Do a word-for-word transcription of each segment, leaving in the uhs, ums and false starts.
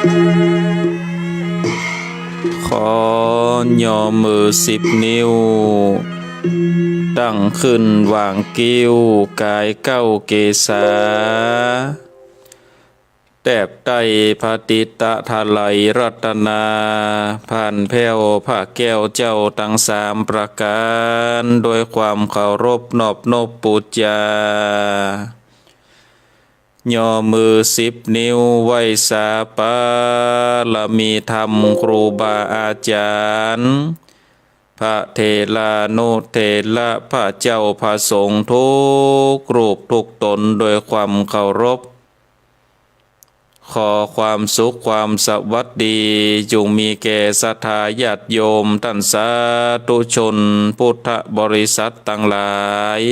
ขอย่อมือสิบนิ้ว ตั้งขึ้นหว่างคิ้ว กายเก้าเกศา แตบใต้พระติตะไตรรัตนา ผ่านแผ้วพระแก้วเจ้าตังสามประก๋าน โดยความเคารพนอบนบปู๋จา ย่อมือสิบนิ้วไหว้สาบารมีธรรมครูบาอาจ๋ารย์ พระเถรานุเถระ พระเจ้าพระสงฆ์ทุกรูปทุกต๋นโดยความเคารพ ขอความสุขความสวัสดี จงมีแก่ศรัทธาญาติโยมต้านสาธุชนพุทธบริษัทตังหลาย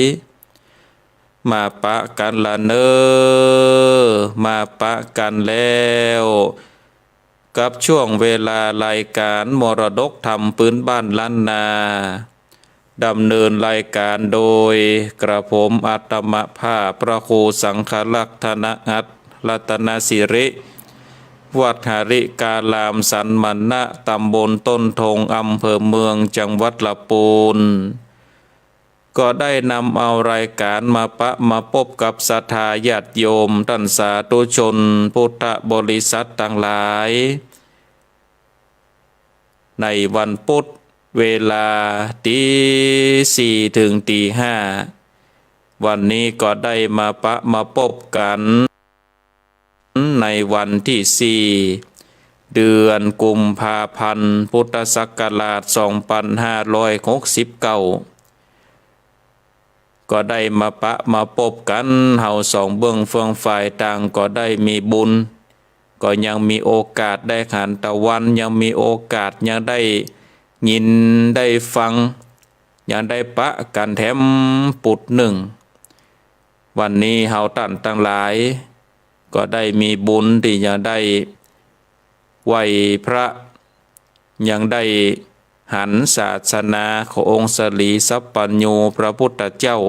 มาปะกั๋นละเน่อ มาปะกั๋นแล้ว กับช่วงเวลารายก๋านมรดกธรรมปื๊นบ้านล้านนา ดำเนินรายก๋านโดยกระผมอาตมาภาพพระครูสังฆรักษ์ธนอัตถ์ รัตนสิริ วัดหริการามสันมณะ ตำบลต้นธง อำเภอเมือง จังหวัดละปูน ก็ได้นำเอารายก๋านมาปะมาปบกับศรัทธาญาติโยมต้านสาธุชนพุทธบริษัทตังหลาย ในวันปุ๊ด เวลาตี๋สี่เถิงตี๋ห้า วันนี้ก็ได้มาปะมาปบกั๋น ในวันตี้สี่ เดือนกุมภาพันธ์ พุทธศักราชสองปันห้าร้อยหกสิบเก้า ก็ได้มาปะมาปบกั๋น เฮาสองเบื้องเฟืองฝ่ายต่างก็ได้มีบุญ ก็ยังมีโอกาสได้หันตะวัน ยังมีโอกาสยังได้ยินได้ฟัง ยังได้ปะกั๋นแถมปุ๊ดนึ่ง วันนี้เฮาต้านตังหลาย ก็ได้มีบุญตี้ยังได้ไหว้พระ ยังได้หันศาสนาขององค์สรีสัพพัญญูพระพุทธเจ้า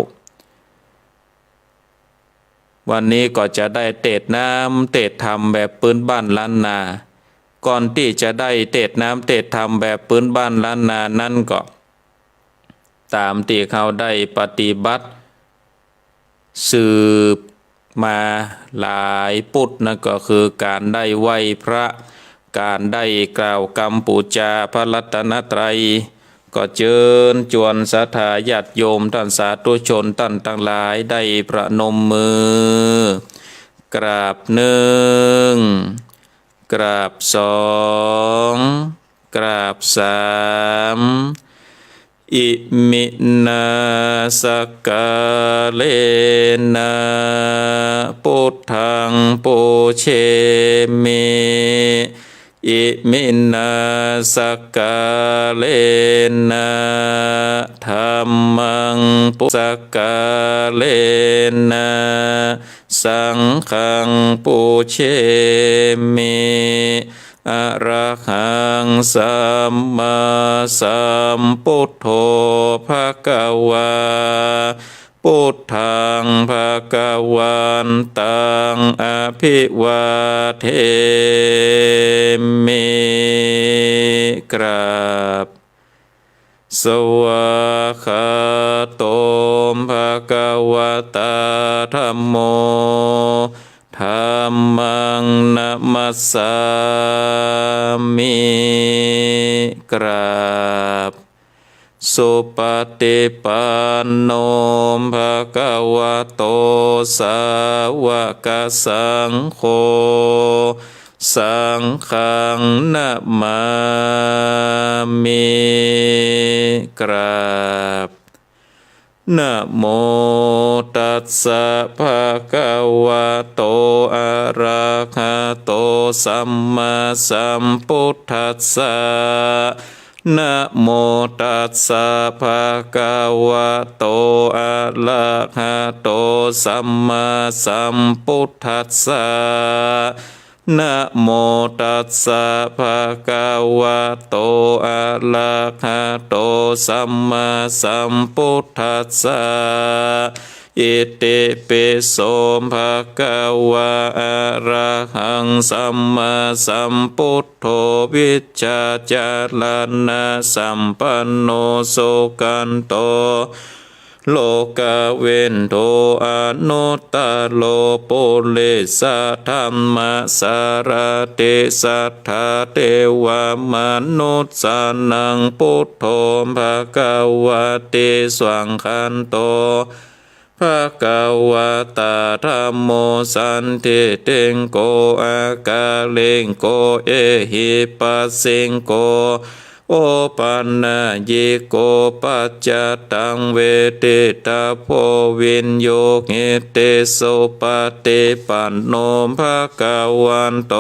วันนี้ก็จะได้เตสน์น้ำเตสน์ธรรมแบบปื๊นบ้านล้านนา ก่อนตี้จะได้เตสน์น้ำเตสน์ธรรมแบบปื๊นบ้านล้านนานั้นก็ ต๋ามตี้เฮาได้ปฏิบัติ สืบมาหลายปุ๊ดนั้นก็คือก๋านได้ไหว้พระ ก๋านได้กล่าวกำปู๋จาพระรัตนตรัย ก็เจิญจวนศรัทธาญาติโยมต้านสาธุชนต้านตังหลายได้ประนมมือ กราบนึ่ง กราบสอง กราบสาม อิมินาสักกาเลนะ ปุทธังปูเชมิ อิมินาสักกาเลนะ ธัมมังปู สักกาเลนะ สังฆังปูเชมิ อะระหังสัมมาสัมพุทโธ ภะคะวา ปุทธังภะคะวันตัง อะภิวาเทมิ กราบ สวากขาโต ภะคะวะตา ธัมโม ธัมมังนะมัสสามิ กราบ สุปะติปันโน ภะคะวะโต สาวะกะสังโฆ สังฆังนะมามิ กราบ นะโมตัสสะ ภะคะวะโต อะระหะโต สัมมาสัมพุทธัสสะ นะโมตัสสะ ภะคะวะโต อะระหะโต สัมมาสัมพุทธัสสะ นะโมตัสสะ ภะคะวะโต อะระหะโต สัมมาสัมพุทธัสสะ อิติปิโส ภะคะวา อะระหัง สัมมาสัมพุทโธ วิชชาจารณสัมปันโน สุขันโต โลกเวนโท อนุตตโร ปุริสธัมมสารถิ สัทธาเทวมนุสสานัง พุทโธ ภะคะวะติ สังขันโต ภะคะวะตา ธัมโม สันทิฏฐิงโก อะกาลิงโก เอหิปัสสิงโก โอปันนยิโก ปัจจตัง เวทิตาโพ วินยูหิติ สุปฏิปันโน ภะคะวะโต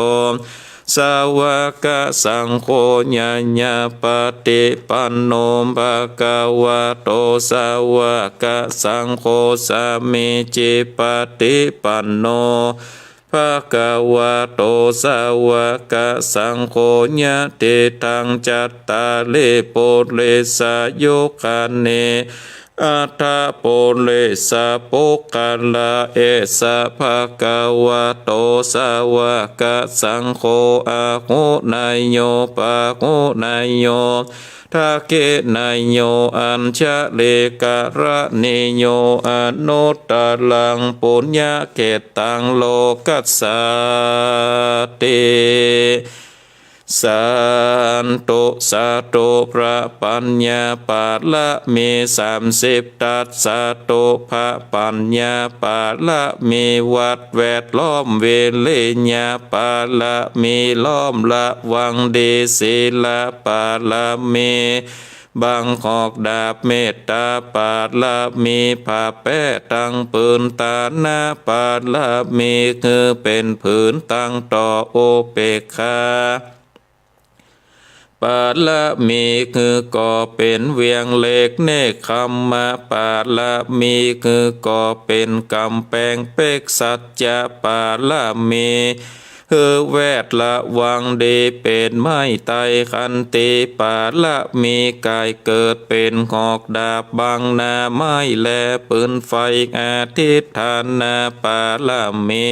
สาวกสังโฆ ญาญาปฏิปันโน ภะคะวะโต สาวกสังโฆ สามีจิปฏิปันโน ภะคะวะโต สาวกสังโฆ ยะถิตัง จัตตาริ ปุริสายุคานิ อัฏฐปุริสปุคคละ เอสะ ภะคะวะโต สาวกสังโฆ อาหุเนยโย ปาหุเนยโย ทักขิเนยโย อัญชลีกรณีโย อนุตตรัง ปุญญเขตตัง โลกัสสาติ สาธุ สาธุ พระปัญญาปารมีสามสิบทัศ สาธุ พระปัญญาปารมี วัดแวดล้อม วิริยปารมี ล้อมระวังดี ศีลปารมี บังหอกดาบ เมตตาปารมี ผ้าแป้ตังผืน ตานะปารมี คือเป๋นผืนตังต่อ อุเปกขาปารมี คือก่อเป๋นเวียงเหล็ก เนกขัมมะปารมี คือก่อเป๋นก๋ำแปงเป๊ก สัจจะปารมี คือแวดระวังดี เป๋นไม้ไตร ขันติปารมี ก๋ายเกิดเป๋นหอกดาบ บังหน้าไม้และปืนไฟ อธิฏฐานะปารมี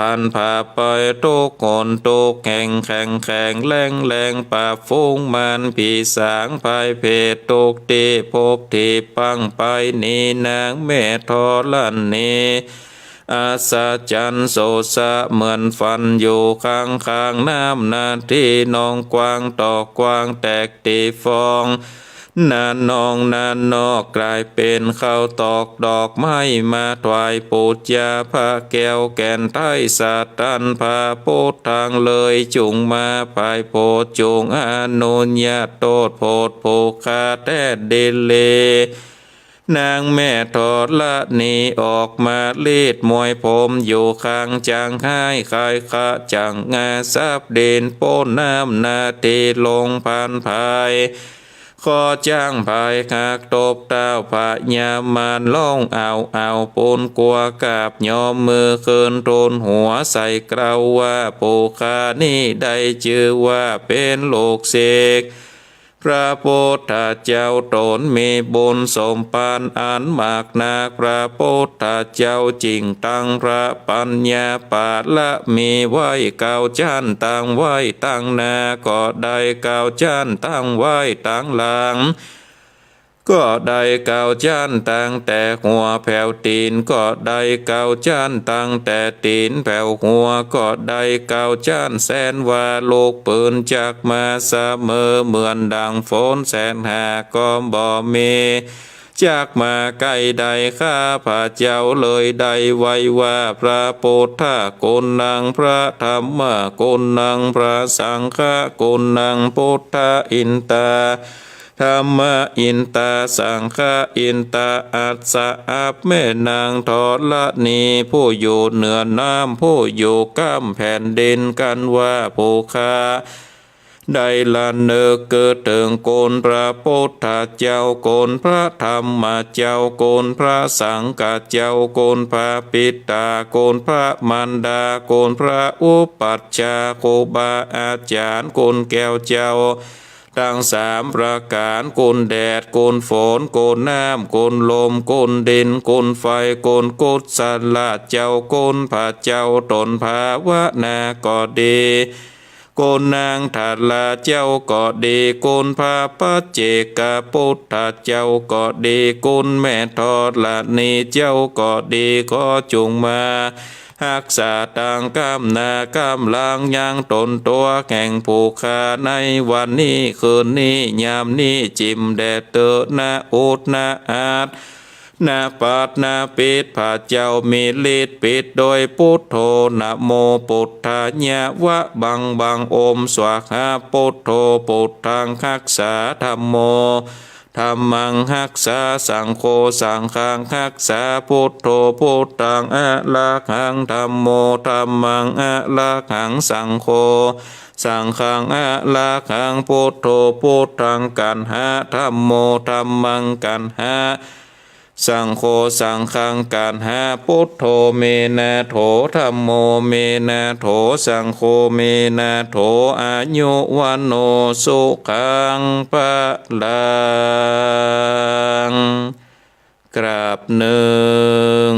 พันผ่าไปทุกหนทุกแห่ง แข็งแข็งแรงแรง ปราบฝูงมารผีสาง ภัยเพศทุกตี้ ภพตี้ปังไป นี้นางแม่ธรณี อัศจรรย์โสสะเหมือนฝัน อยู่ข้างข้างน้ำนาที หนองกว้างตอกกว้าง แตกตี้ฟอง นาหนองนาหนอก ก๋ายเป๋นข้าวตอกดอกไม้ มาถวายปู๋จาพระแก้วแก่นไทย สตันพระโพธิ์ทางเลย จุ่งมาผายโผด จุ่งอนุญาตโตษโผด ผู้ข้าแต๊ดีหลี นางแม่ธรณีออกมาลีดมวยผม อยู่ข้างจางฮ้าย คายคะจั่งงาสับดิน โป๊นน้ำนาทีลงพันผาย คอจ้างผายหักตบเต้าพญามาร ฮ้องเอาเอาปูนกั๋ว กราบยอมมือขึ้นทูลหัว ใส่เกล้าว่า ผู้ข้านี้ได้จื้อว่าเป๋นลูกศิษย์ พระพุทธเจ้าต๋นมีบุญสมภารอันมากนัก พระพุทธเจ้าจึ่งตั้งพระปัญญาปารมีไว้เก้าชั้น ตั้งไว้ตังหน้าก็ได้เก้าชั้น ตั้งไว้ตังหลังก็ได้เก้าชั้น ตั้งแต่หัวแผวตี๋นก็ได้เก้าชั้น ตั้งแต่ตี๋นแผวหัวก็ได้เก้าชั้น แสนว่าลูกปืนจักมาเสมอ เหมือนดั่งฝนแสนหาก็บ่มี จักมาใก้ได้ ข้าพเจ้าเลยได้ไหว้ว่า พระพุทธกุณัง พระธัมมกุณัง พระสังฆกุณัง พุทธะอินตา ธัมมะอินตา สังฆะอินตา อัสสะ อัปเม นางธรณีผู้อยู่เหนือน้ำ ผู้อยู่ก้ำแผ่นดิน กันว่าผู้ข้า ได้ระนึกกึ๊ดเถิงคุณพระพุทธเจ้า คุณพระธัมมเจ้า คุณพระสังฆเจ้า คุณพระปิตา คุณพระมารดา คุณพระอุปัชฌาย์ ครูบาอาจ๋ารย์ คุณแก้วเจ้า ตังสามประก๋าน คุณแดด คุณฝน คุณน้ำ คุณลม คุณดิน คุณไฟ คุณกุศลเจ้า คุณพระเจ้า ต๋นภาวนาก็ดี คุณนางธาราเจ้าก็ดี คุณพระปัจเจกปุทธเจ้าก็ดี คุณแม่ธรณีเจ้าก็ดี ขอจุ่งมาฮักษาตังก้ำหน้าก้ำหลังยังต๋นตั๋วแห่งผู้ข้าในวันนี้คืนนี้ยามนี้จิ่มแด่เต๊อะ นะอุดนะอาด นะปัดนะปิด พระเจ้ามีฤทธิ์ปิดโดยปุทโธ นะโมปุทธายะ วะบังบัง โอม สวาหา ปุทโธ ปุทธังฮักษา ธัมโม ธัมมังฮักษา สังโฆ สังฆังฮักษา ปุทโธ ปุทธังอะระหัง ธัมโม ธัมมังอะระหัง สังโฆ สังฆังอะระหัง ปุทโธ ปุทธังกัณหะ ธัมโม ธัมมังกัณหะ สังโฆ สังฆังกัณหะ ปุทโธ เม นะโถ ธัมโม เม นะโถ สังโฆ เม นะโถ อายุ วัณโณ สุขัง พลัง กราบนึ่ง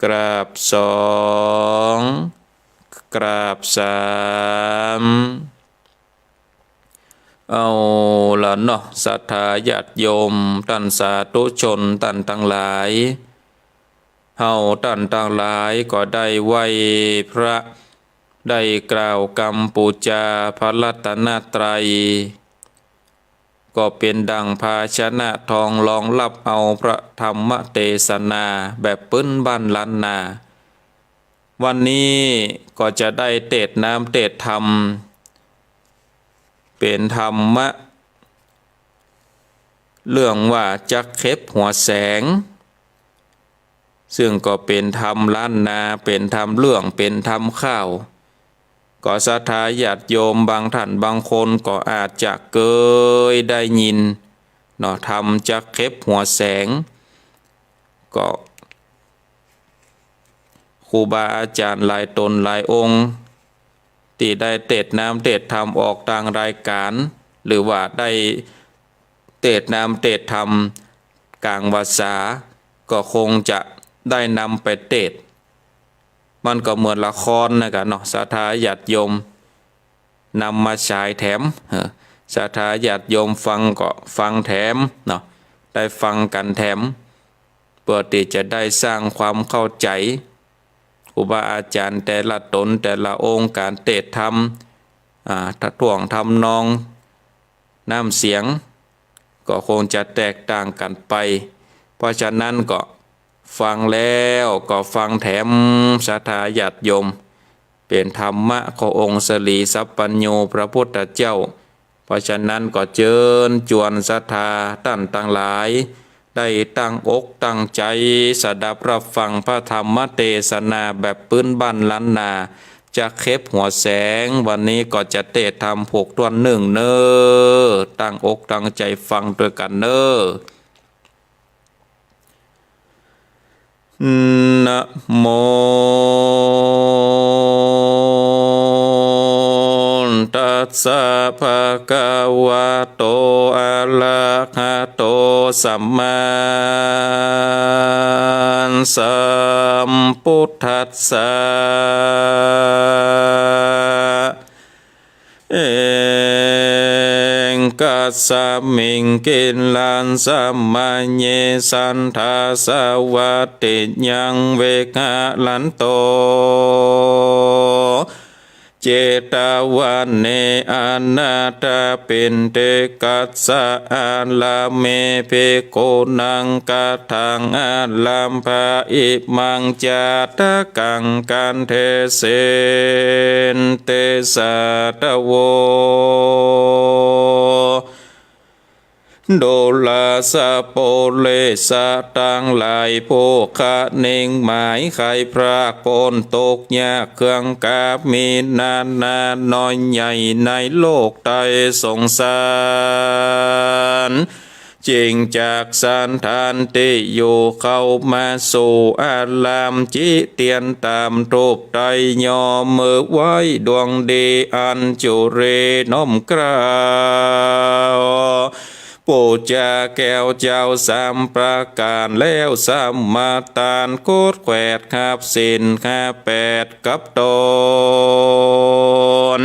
กราบสอง กราบสาม เอาละเนาะ ศรัทธาญาติโยม ต้านสาธุชน ต้านตังหลาย เฮาต้านตังหลายก็ได้ไหว้พระ ได้กล่าวกำปู๋จาพระรัตนตรัย ก็เป๋นดั่งภาชนะทองรองรับเอาพระธรรมเตสนาแบบปื๊นบ้านล้านนา วันนี้ก็จะได้เตสน์น้ำเตสน์ธรรม เป๋นธรรมะ เรื่องว่าจักเข็บหัวแสง ซึ่งก็เป๋นธรรมล้านนา เป๋นธรรมเรื่อง เป๋นธรรมคาว ก็ศรัทธาญาติโยมบางต้านบางคนก็อาจจะเกยได้ยินเนาะ ธรรมจักเข็บหัวแสง ก็ครูบาอาจ๋ารย์หลายต๋นหลายองค์ ตี้ได้เตสน์น้ำเตสน์ธรรมออกตางรายก๋าน หรือว่าได้เตสน์น้ำเตสน์ธรรมก๋างวาษา ก็คงจะได้นำไปเตสน์ มันก็เหมือนละครนะกะเนาะ ศรัทธาญาติโยมนำมาฉายแถม เออ ศรัทธาญาติโยมฟังก็ฟังแถมเนาะ ได้ฟังกั๋นแถม เปื้อตี้จะได้สร้างความเข้าใจ๋ ครูบาอาจ๋ารย์แต่ละต๋นแต่ละองค์ ก๋านเตสน์ธรรม อ่า ท่วงทำนอง น้ำเสียง ก็คงจะแตกต่างกั๋นไป เพราะฉะนั้นก็ฟังแล้วก็ฟังแถม ศรัทธาญาติโยม เป๋นธรรมะขององค์สรีสัพพัญญูพระพุทธเจ้า เพราะฉะนั้นก็เจิญจวนศรัทธาต้านตังหลาย ได้ตั้งอกตั้งใจ๋สดับฮับฟังพระธรรมเตสนาแบบปื๊นบ้านล้านนา จักเข็บหัวแสง วันนี้ก็จะเตสน์ธรรมผูกต้วนนึ่งเน่อ ตั้งอกตั้งใจ๋ฟังตวยกั๋นเน่อ นะโม ตัสสะ ภะคะวะโต อะระหะโต สัมมาสัมพุทธัสสะ เอกัสสะมิง กิลลัสสะมะเย สัตถาสะวัตถิยัง วิหะรันโต เจตวะเน อะนาถะปิณฑิกัสสะ อารามเม ภิกขุนัง คัตถัง อารัมภะ อิมัง จาตะกัง คันเทสิ เตสะทะโว ดูราสะปุริสะตังหลาย ผู้คะนิงหมายใค่พรากป๊น ตุ๊กข์ยากเคือง ก๋ามีนานาน้อยใหญ่ ในโลกไตรสงสาร จึ่งจากสถานตี้อยู่เข้ามาสู่อาราม จิเตียนต๋ามธูปไต้ ย่อมือไหว้ดวงดีอัญจุลีน้อมเกล้า ปู๋จาแก้วเจ้าสามประก๋าน แล้วสมาตานกดแขวดฮับศีลห้าแปดกับต๋น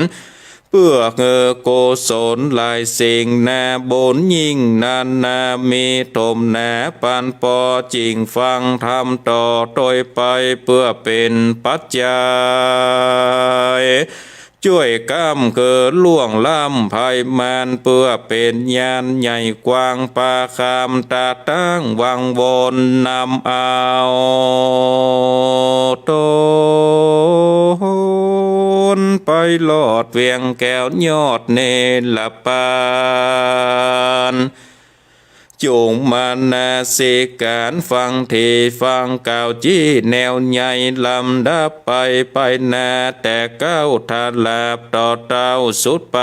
เปื้อหื้อกุศลหลายสิ่งนา บุญยิ่งนานามีถมหนา ปันปอจึ่งฟังธรรมต่อโตยไป เปื้อเป๋นปัจจัย จ้วยก๋ำเกลือล่วงล้ำภัยมาร เปื้อเป๋นยานใหญ่กว้าง ประคามตะตั้งวังวน นำเอาต๋นไปลอดเวียงแก้วยอดเนรปาน จุ่งมนสิการฟังเทศน์ฟังกล่าว จี๊แนวใหญ่ลำดับไป ไปหน้าแต่เก๊า ถลาบต่อเต้าสุดไป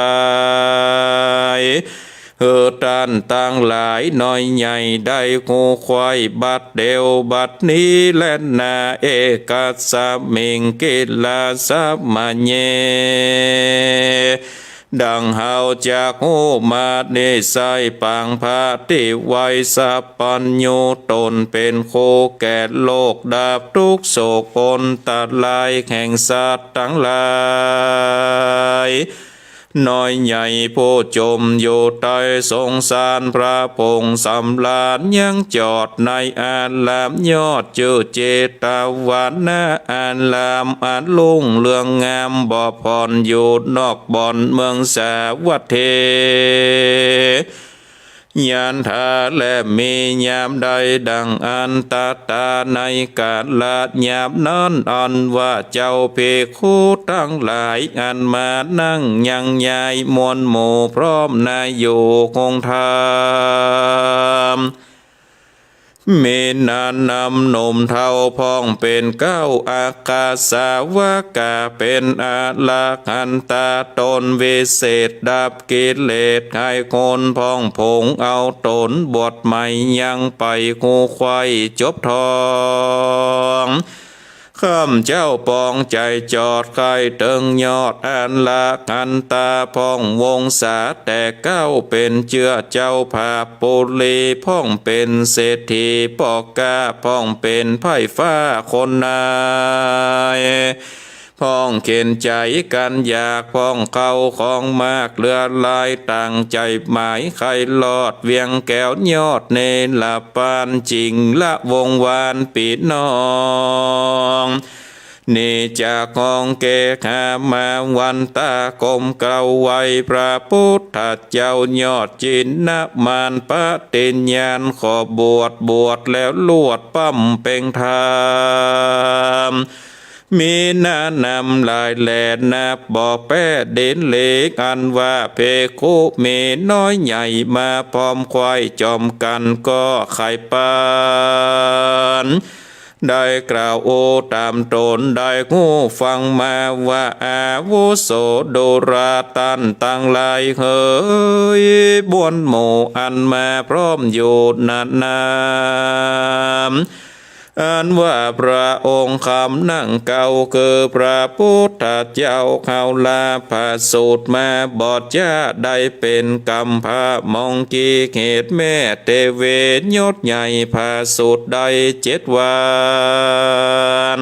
หื้อต้านตังหลายน้อยใหญ่ได้ฮู้ไขว้ บัดเดี๋ยวบัดนี้แลนา เอกัสสมิง กิลสมะเย ดั่งเฮาจักฮู้มานี้ไส้ ปางพระตี้ไว้สัพพัญญูต๋น เป๋นครูแก่โลก ดับทุกข์โศกอันตราย แห่งสัตว์ตังหลาย น้อยใหญ่ผู้จมอยู่ใต้สงสาร พระผงสำราญยังจอดในอารามยอด จื้อเจตวนะอาราม อันรุ่งเรืองงามบ่ผ่อน อยู่นอกบ่อนเมืองสาวัตถี ยันทา และมียามใดดั่งอันตตา ในกาละยามนั้น อันว่าเจ้าภิกขุตังหลาย อันมานั่งยังยายมวลหมู่พร้อมนาอยู่คงธรรม มีนานำหนุ่มเฒ่าพ่องเป๋นเก๊า อัคคสาวกะเป๋นอรหันตา ต๋นวิเศษดับกิเลส ไข้คนพ่องผงเอาต๋นบวชใหม่ ยังไปฮู้ไขว้จบท่อง ข้าพเจ้าปองใจ๋จอดใค่เถิงยอดอรหันตา พ่องวงศาแต่เก๊า เป๋นเจื้อเจ้าผาปุรี พ่องเป๋นเศรษฐีป้อก๊า พ่องเป๋นไพร่ฟ้าคนนาย พ่องเข็ญใจ๋กั๋นอยาก พ่องเข้าของมากเหลือหลาย ตั้งใจ๋หมายใค่ลอดเวียงแก้วยอดเนรปาน จึงละวงวานปี้น้อง หนีจากห้องเกหามาวันตากรมเกล้าไหว้พระพุทธเจ้ายอดจินนมาน ปฏิญญาณขอบวช บวชแล้วลวดบำเพ็งธรรม มีนานำหลายแลนับบ่แป๊ดินหลีก อันว่าภิกขุมีน้อยใหญ่มาพร้อมไขว้จอมกั๋นก็ใค่ปาน ได้กล่าวโอ้ต๋ามต๋นได้ฮู้ฟังมาว่า อาวุโสดูราต้านตังหลายเหย มวลหมู่อันมาพร้อมอยู่นั้นนา อันว่าพระองค์คำนั่งเกล้าคือพระพุทธเจ้า เขาลาพระสูตรมาบ่จ๊า ได้เป๋นกัมภะมองกิเหตุแม่เตเว ยศใหญ่พระสูตรได้เจ็ดวัน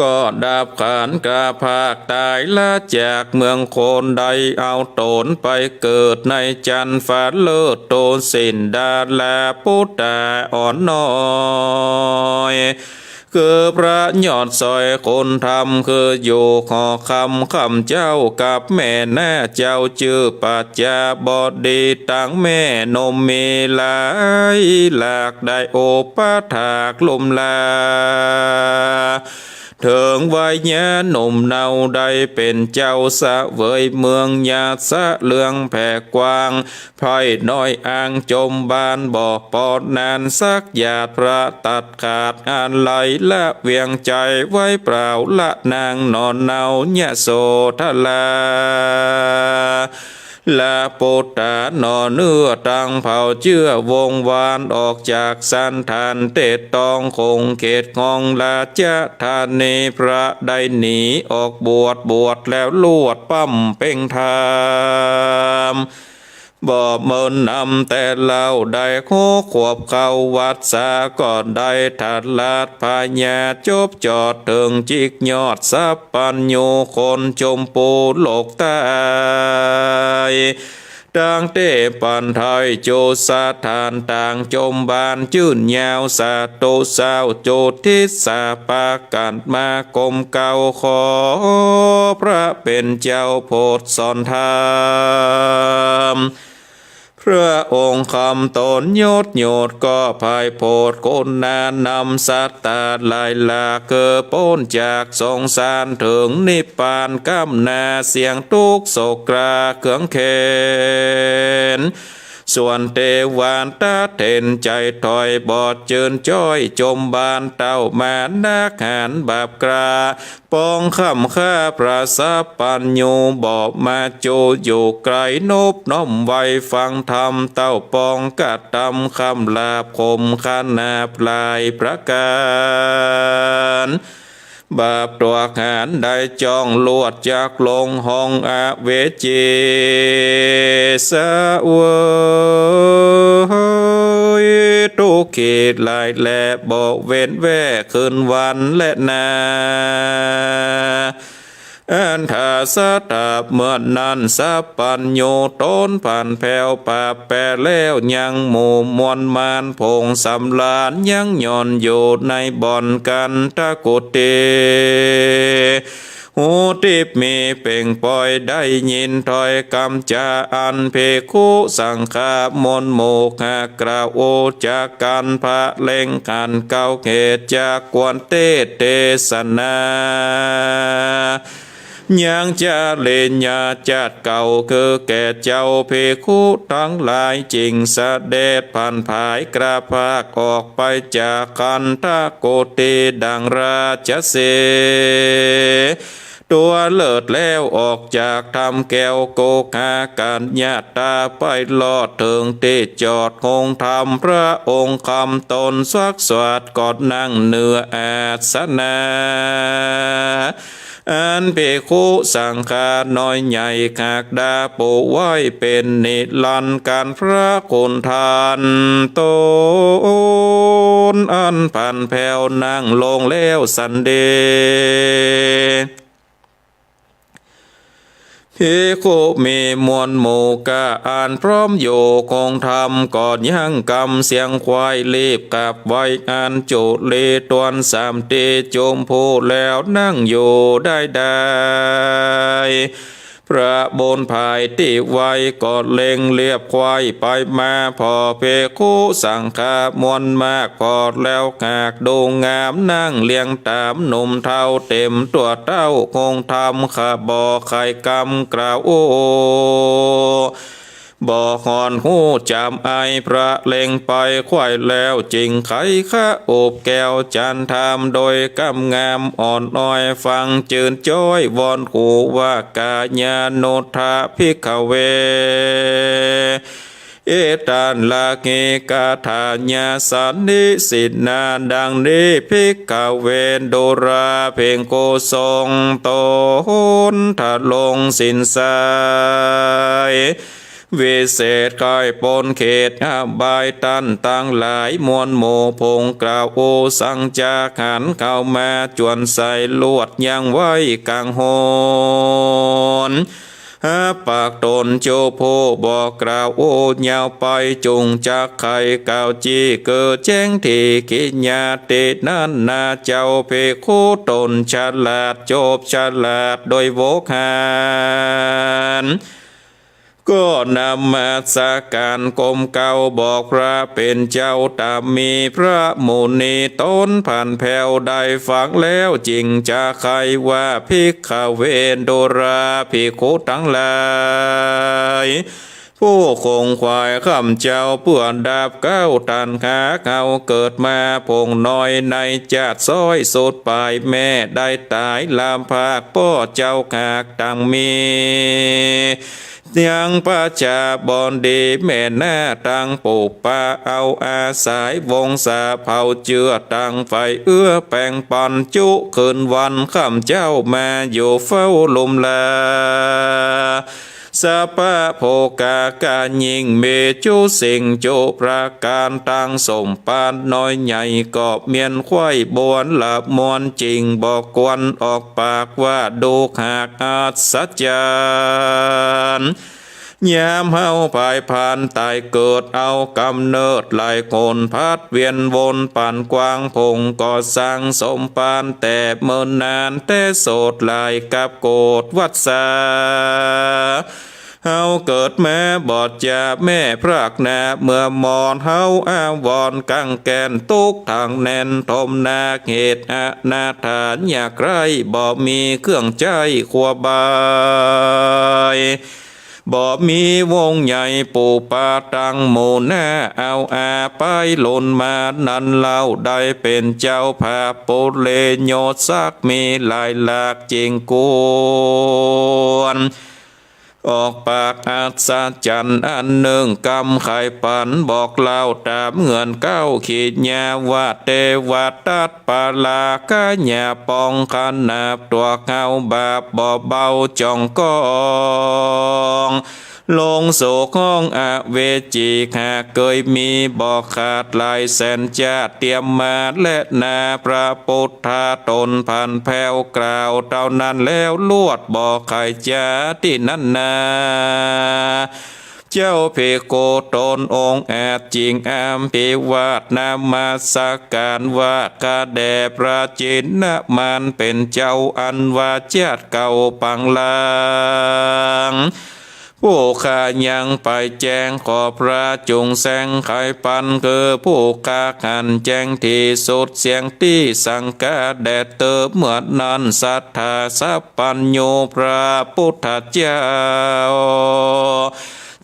ก็ดับขันธพรากต๋ายละจากเมืองคน ได้เอาต๋นไปเกิดในจันทร์ฟ้าเลิศ โตสินดาราปุตตาอ่อนน้อย คือพระยอดสอยคนธรรม คืออยู่หอคำข้าพเจ้ากับแม่นาเจ้า จื้อปัจจาบดีตังแม่นมมีหลายหลาก ได้อุปถากลุ่มลา เถิงวัยหนุ่มเนาได้เป๋นเจ้าเสวยเมือง หยาดสะเลืองแผ่กว้าง ไพร่น้อยอ่างจมบาน บ่ปอนานสักหยาด พระตัดขาดอาลัย ละเวียงใจ๋ไว้เปล่า ละนางหนอเนา ยโสธรา ละปุตตาหน่อเนื้อตังเผ่าเจื้อวงศ์วาน ออกจากสันฐานเตศตองขงเขตของราชธานี พระได้หนีออกบวช บวชแล้วลวดบำเพ็งธรรม บ่เมินนำแต่เล่า ได้หกขวบเข้าวัสสา ก็ได้ถลัดผญา จบจอดเถิงจิกยอดสัพพัญญู คนชมพูโลกใต้ ตั้งแต่ปันไทยจุสถานต่างจมบานจื้นยาว ศัตรูเศร้าจุทิศา ปากั๋นมากลมเกล้า ขอพระเป๋นเจ้าโผดสอนธรรม พระองค์คำตนยศโยดก็ไพร่โผด คนหนานำสัตตาหลายหลาก คือป๊นจากสงสารเถิงนิพพาน ก้ำหน้าเสี้ยงตุ๊กข์โศกกราเคืองแค้น ส่วนเตวันตะเถนใจ๋ถอย บ่จืนจ้อยจมบาน เต้ามานักหานบาปกล้า ปองค่ำค่าพระสัพพัญญู บ่มาจูอยู่ไกล นบน้อมไหว้ฟังธรรม เต้าปองกระตำคำหลาบขมขนาบหลายประก๋าน บาปตวกหานได้จ้องลวด จักลงห้องอเวจี เสวยตุ๊กขีหลายแล บ่เว้นแว่คืนวันแลนา อันถ้าสถาบเมื่อนั้น สัพพัญญูตนผันแผวปาแปรแล้ว ยังหมู่มวลมารผงสำราญ ยังหย่อนอยู่ในบ่อนกันทกุฏี หูทิพย์มีเป่งปอย ได้ยินถ้อยกำจาอันภิกขุสังฆะมวลหมู่หากกล่าวโอจากกั๋น พระเล็งขันเก้าเหตุ จักควรเตสน์เตสนา ยังจริยาจัดเกล้า คือแก่เจ้าภิกขุตังหลาย จึงเสด็จผันผายกระพรากออกไปจากคันธกุฏี ดังราชสีห์ตัวเลิศแล้ว ออกจากถ้ำแก้วโกขากัญญาตา ไปลอดเถิงตี้จอดโฮงธรรม พระองค์คำตนสวักสวัสดิ์ ก็นั่งเหนืออาสนะ อันภิกขุสังฆาน้อยใหญ่หากดาปูไว้เป๋นนิรันดร์ กั๋นพระคุณท่านตน อันผันแผวนั่งลงแล้วสันเด ภิกขุมีมวลหมู่ก้าอันพร้อมอยู่โฮงธรรม ก็ยังกำเสียงควายรีบกลับไหว้ อันจุลีตวนสามตี้จุมพูแล้ว นั่งอยู่ได้ได้ พระบุญภายตี้ไหว้ก็เล็งเลียบควายไปมา ผ่อภิกขุสังฆะมวลมากผ่อแล้วหากดูงาม นั่งเรียงต๋ามหนุ่มเฒ่า เต๋มตั๋วเต้าโฮงธรรม ข้าบ่ใค่กำกล่าวโอ บ่ห่อนฮู้จ๋ำอาย พระเล็งไปควายแล้ว จึงไขข้าอบแก้วจันทาม โดยกำงามอ่อนอ้อย ฟังจืนจ้อยวอนขอว่า กายานุทธาภิกขเว เอตันละเกกถายาสันนิสินนา ดังนี้ ภิกขเว ดูราภิกขุสงฆ์ตนทรงสินไซ วิเศษใค่ป๊นเขตอบาย ต้านตังหลายมวลหมู่ผงกล่าวโอ สังจาหันเข้ามาจ๋วนใส่ลวดยังไว้กังหน หาปากตนจุผู้บ่กล่าวโอยาวไป จุ่งจักไขกล่าวจี้ เกิดแจ้งตี้กิยาตินั้นนา เจ้าภิกขุตนฉลาดจบฉลาดโดยโวหาร ก็นมัสก๋านกลมเกล้าบอกพระเป๋นเจ้าต๋ามมี พระมุนีตนผันแผวได้ฟังแล้ว จึงจะใค่ว่า ภิกขเว ดูราภิกขุตังหลาย ผู้ขงขวายข้าพเจ้าเปื้อดับเกล้าตัณหา เฮาเกิดมาผงน้อยในจาติซ้อยสุดป๋าย แม่ได้ต๋ายลำพาก ป้อเจ้าหากตังมี ยังประชาบดีแม่นาตังปุปปา เอาอาศัยวงศาเผ่าเจื้อตังใฝ่เอื้อแป๋งปัน จุคืนวันค่ำเจ๊ามาอยู่เฝ้าลุ่มลา สัพพะโภคาก็ยิ่งมีจุสิ่งจุประก๋าน ตังสมบัติน้อยใหญ่ก็เมียนไขว้บวรละมวล จึ่งบ่ควรออกปากว่าดูหากอัศจรรย์ ยามเฮาผายพานต๋ายเกิดเอาก๋ำเนิดหลายหน ผลัดเวียนวนปั่นกว้างผงก่อสร้างสมบัติแต่เมินนาน แต่โสดหลายกับโกฏวัสสา เฮาเกิดมาบอดจาแม่พรากนา เมื่อมอญเฮาอาวรณ์กั๋งแก่น ตุ๊กข์ทางแน่นทมหนัก เหตุอนาถาอยากไร้ บ่มีเครื่องใจ๊ครัวบาย บ่มีวงใหญ่ปุปปาตังหมู่นา เอาอาไปหลุนมานั้นเล่า ได้เป๋นเจ้าภาพปุเรโยศักดิ์ มีหลายหลากจึ่งควร ออกปากอัศจรรย์อันนึ่ง กำไขปันบอกเล่าต๋ามเงื่อนเก๊าขีญาว่า เตวะตัตตะปะราคะญาปองขนาบ ตั๋วเฮาบาปบ่เบาจ่องกอง ลงสู่ห้องอเวจี หากเกยมีบ่ขาดหลายแสนจาติ เตรียมมาแลนา พระปุทธะต๋นผันแผ้วกล่าวเต้านั้นแล้ว ลวดบ่ไขจ๋าตี้นั้นนา เจ้าภิกขุต๋นองค์อาจ จึ่งอภิวาทนมัสก๋านว่า ข้าแด่พระจินนมานเป๋นเจ้า อันว่าจาติเก่าปังหลัง ผู้ข้ายังไปแจ้ง ขอพระจุ่งแสงไขปัน คือผู้ข้าหันแจ้งตี้สุดเสี้ยงตี้สังกาแดดเติบ เมื่อนั้นสัตถาสัพพัญญูพระปุทธเจ้า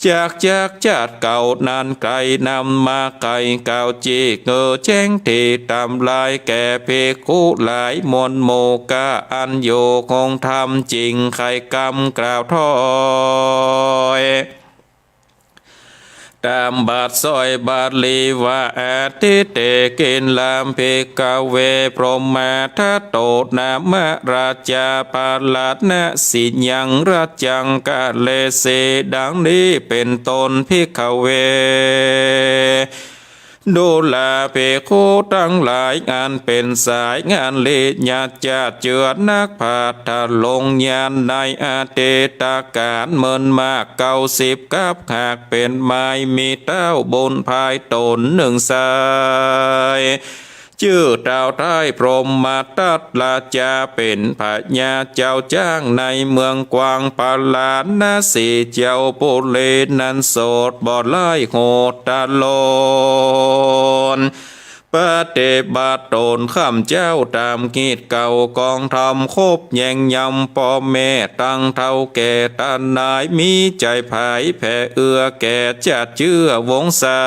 จากจักจาติเก่านั้นไกล นำมาไขกล่าวจี้ เงอแจ้งตี้ต๋ามลาย แก่ภิกขุหลายมวลหมู่ ก้าอันอยู่คงธรรม จึ่งไขกำกล่าวถ้อย ต๋ามบาทสร้อยบาลีว่า อทิเต กิลลัม ภิกขะเว พรหมทัตโต นามะ ราชา พาราณสียัง รัจจังกะเลสี ดังนี้เป๋นต้น ภิกขะเว ดูราภิกขุตังหลาย อันเป๋นสายงานลิยะจาติ เจื้อนักปราชญ์ทรงญาณ ในอดีตก๋านเมินมากเก้าสิบกัป หากเป๋นไม้มีเต้าบุญภายต๋นนึ่งสาย จื้อเต้าไท้พรหมทัตราชา เป๋นพญาเจ้าจ๊างในเมืองกวางปาราณสี เจ้าปุรีนั้นโสดบ่ไร้โหดตะโลน ปฏิบัติต๋นข้ามเจ้าต๋ามกิจเก่า ครองธรรมครบแยงยำ ป้อแม่ตังเฒ่าแก่ตานาย มีใจ๋ผายแผ่เอื้อแก่จาติเจื้อวงศา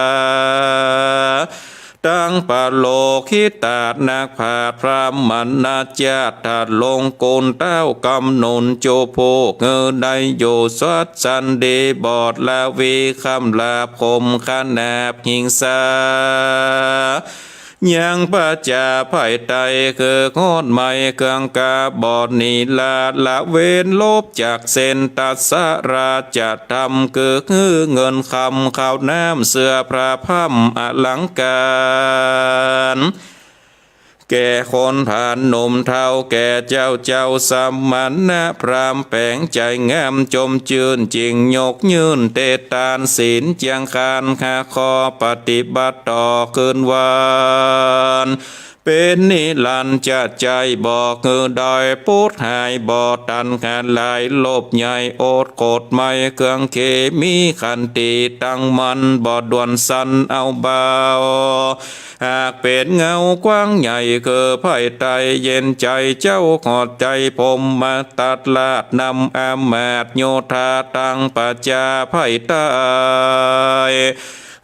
ตังปโลกิตานักปราชญ์พราหมณะจาติ ลงกุลเต้ากำหนุนจุผู้ หื้อได้อยู่สัตย์สันดี บ่ละวีคำหลาบคมขนาบหิงสา ยังประจาภัยไต คือฮอดไม้เครื่องกา บ่หนีลาละเว้นลบจากเส้น ตัสสะราชธรรม คือหื้อเงินคำข้าวน้ำเสื้อผ้าพ่ำอลังก๋าร แก่คนผ่านหนุ่มเฒ่า แก่เจ้าเจ้าสมณะพราหมณ์ แป๋งใจ๋งามจมจื้น จึ่งยกยื่นเตตานศีลเจียงคาน หาข้อปฏิบัติต่อคืนวัน เป๋นนิรันดร์จะใจ๋ บ่หื้อได้ปุดหาย บ่ตัณหาหลาย ลบใหญ่อดกฎไม้เครื่องเข มีขันติตั้งมั่น บ่ด่วนสั่นเอาเบา หากเป๋นเงากว้างใหญ่ คือภัยไต เย็นใจ๋เจ้าขอดใจ๋พรหมทัตราช นำอำมาตย์โยธาตังประจาภัยไต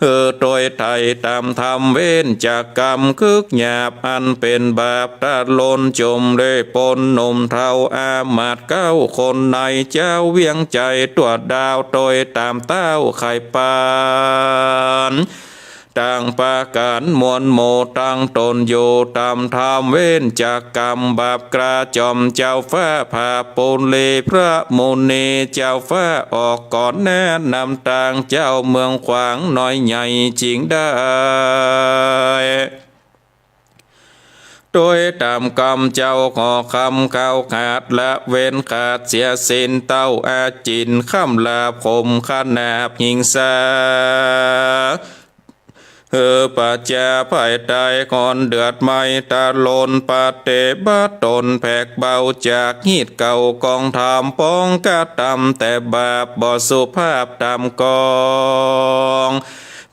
หื้อตวยไถ่ต๋ามธรรม เว้นจากก๋รรมคึกหยาบอันเป๋นบาป ตะลนจุ่มเลอะปนหนุ่มเฒ่าอามาตย์เก๊าคนใน เจ้าเวียงใจ๋ตั๋วดาว ตวยต๋ามเต้าไข่ปัน ตังประก๋านมวลหมู่ ตั้งต๋นอยู่ต๋ามธรรม เว้นจากก๋รรมบาปกระจอม เจ้าฟ้าผาปุรีพระมุนี เจ้าฟ้าออกก๋อนแนะนำตาง เจ้าเมืองขวางน้อยใหญ่จึงได้ ตวยต๋ามกำเจ้าขอคำ ข้าวขาดละเว้นขาดเสียศีล เต้าอาจิณ ค่ำลาบขมขนาบหิงสา หื้อประจาภัยต๋าย คนเดือดไหม้ตะลน ปฏิบัติต๋นแผกเบาจากฮีตเก่า กองธรรมป้องกระตำแต่บาป บ่สุภาพต๋ามกอง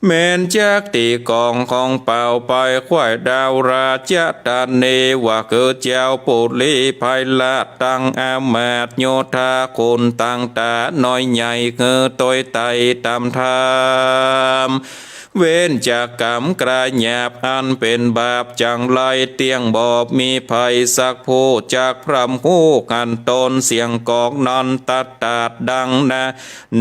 แม้นจักตี้กองของเป่าไป ขว้ายดาวราชธานี ว่าคือเจ้าปุรีไพราช ตังอามาตย์โยธาคุณตังต๋าน้อยใหญ่ หื้อตวยไถ่ต๋ามธรรม เว้นจากก๋รรมกระหยาบอันเป๋นบาป จั่งไร้เตี้ยงบ่มีภัยสักผู้ จักพร่ำฮู้ขันต๋น เสียงกองนั้นตัดตาดดังนา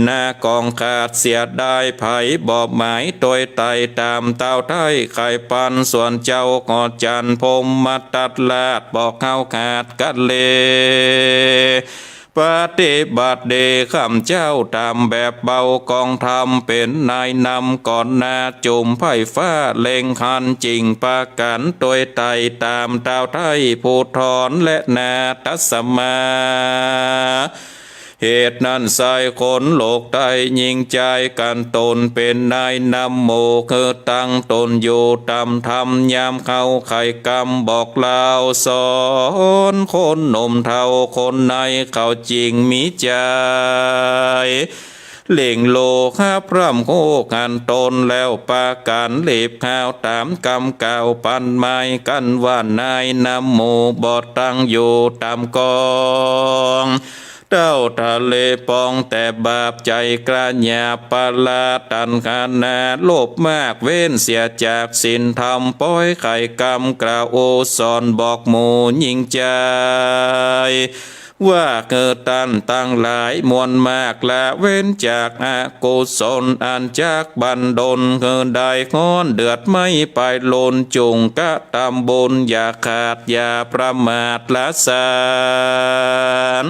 นากองขาดเสียดาย ไผบ่หมายตวยไถ่ต๋ามเต้าไถ่ไข่ปัน ส่วนเจ้าก็จันพรหมทัตราช บอกข้าวขาดกะเล ปฏิบัติดีค่ำเจ้าต๋ามแบบเบา กองธรรมเป๋นนายนำก่อนหน้า จุ่มไพร่ฟ้าเล็งหัน จิ่งปากั๋นตวยไถ่ต๋ามเต้าไถ่ผู้ถอนและนาทัศมา เหตุนั้นไส้คนโลกใต้ ยิ่งใจ๋กั๋นต๋นเป๋นนายนำหมู่ คือตั้งต๋นอยู่ต๋ามธรรม ยามเข้าไขกรรมบอกเล่าสอน คนหนุ่มเฒ่าคนในเขาจิ่งมีใจ๋ เล็งโลกหาพร่ำฮู้ขันต๋น แล้วปากั๋นรีบข่าวต๋ามกำกล่าว ปันหมายกั๋นว่านายนำหมู่ บ่ตั้งอยู่ต๋ามกอง เต้าทะเลปองแต่บาป ใจ๋กระหยาบปะละตัณหานา โลภมากเว้นเสียจากศีลธรรม ป้อยไขกรรมกล่าวอู้สอนบอกหมู่ยิ่งใจ๋ ว่าคือต้านตังหลายมวลมาก ละเว้นจากอกุศลอันจักบันดล คือได้ฮ้อนเดือดไหม้ไปลุน จุ่งกระตำบุญอย่าขาดอย่าประมาทละสาน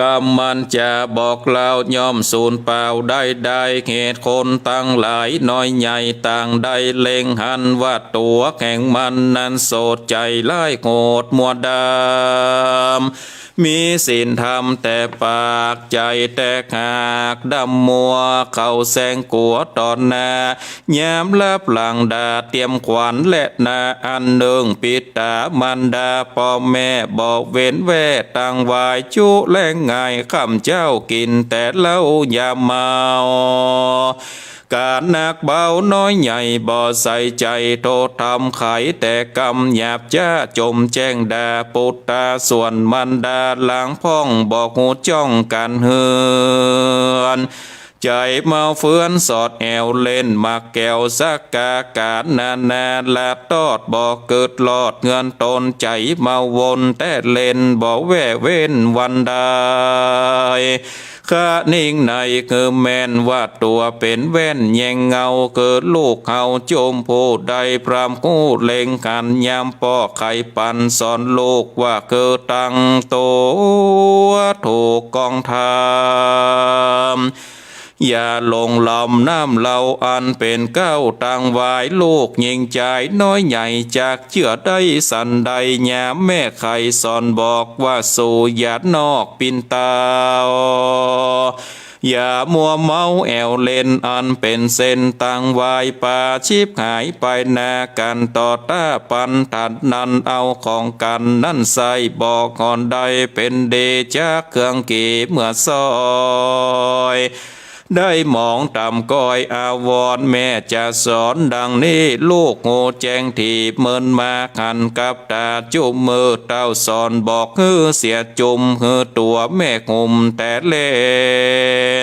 กำมันจะบอกเล่าย่อมสูญเปล่าได้ ได้เหตุคนตังหลายน้อยใหญ่ต่างได้เล็งหันว่าตั๋วแห่งมันนั้นโสดใจ๋ร้ายโหดมัวดำ มีศีลธรรมแต่ปาก ใจ๋แตกหากดำมัว เขาแสงกั๋วต่อหน้า ยามลับหลังด่าเตรียมขวานและนา อันนึ่งปิดต๋ามารดาป้อแม่ บ่เว้นแว่ตังวาย จุแลงง่ายค่ำเจ้ากิ๋นแต่เหล้ายาเมา ก๋านหนักเบาน้อยใหญ่บ่ใส่ใจ๋ โทษธรรมไขแต่กำหยาบจ๊า จมแจ้งด่าปุตตา ส่วนมารดาหลังพ่องบ่ฮู้จ้องก๋านเฮือน ใจ๋เมาเฟือนสอดแอ่วเล่น หมากแก้วสักกาก๋านนานา ละตอดบ่กึ๊ดลอดเฮือนต๋น ใจ๋เมาวนแต่เล่น บ่แว่เว้นวันใด คะนิ่งในคือแม่นว่าตั๋วเป๋นแว่นแยงเงา คือลูกเฮาจุมผู้ใดพร่ำฮู้เล็งหัน ยามป้อไขปันสอนลูกว่าคือตั้งตั๋วถูกกองธรรม อย่าหลงลำน้ำเล่าอันเป๋นเก๊าตังวาย ลูกยิ่งใจ๋น้อยใหญ่จักเจื้อได้สันใด ยามแม่ไขสอนบอกว่าสู่อย่านอกปิ่นเต้า อย่ามัวเมาแอ่วเล่นอันเป๋นเส้นตังวาย ปาฉิบหายไปนากั๋นต่อต้าปัน ตัดนั้นเอาของกั๋นนั้นใส่ บ่ห่อนได้เป๋นดีจักเครื่องเก๋เมื่อซอย ได้หมองต่ำก้อยอาวรณ์ แม่จะสอนดังนี้ ลูกฮู้แจ้งตี้เมินมา หันกับต๋าจุ่มมือเต้าสอน บอกหื้อเสียจุ่ม หื้อตั๋วแม่งุ่มแต่แล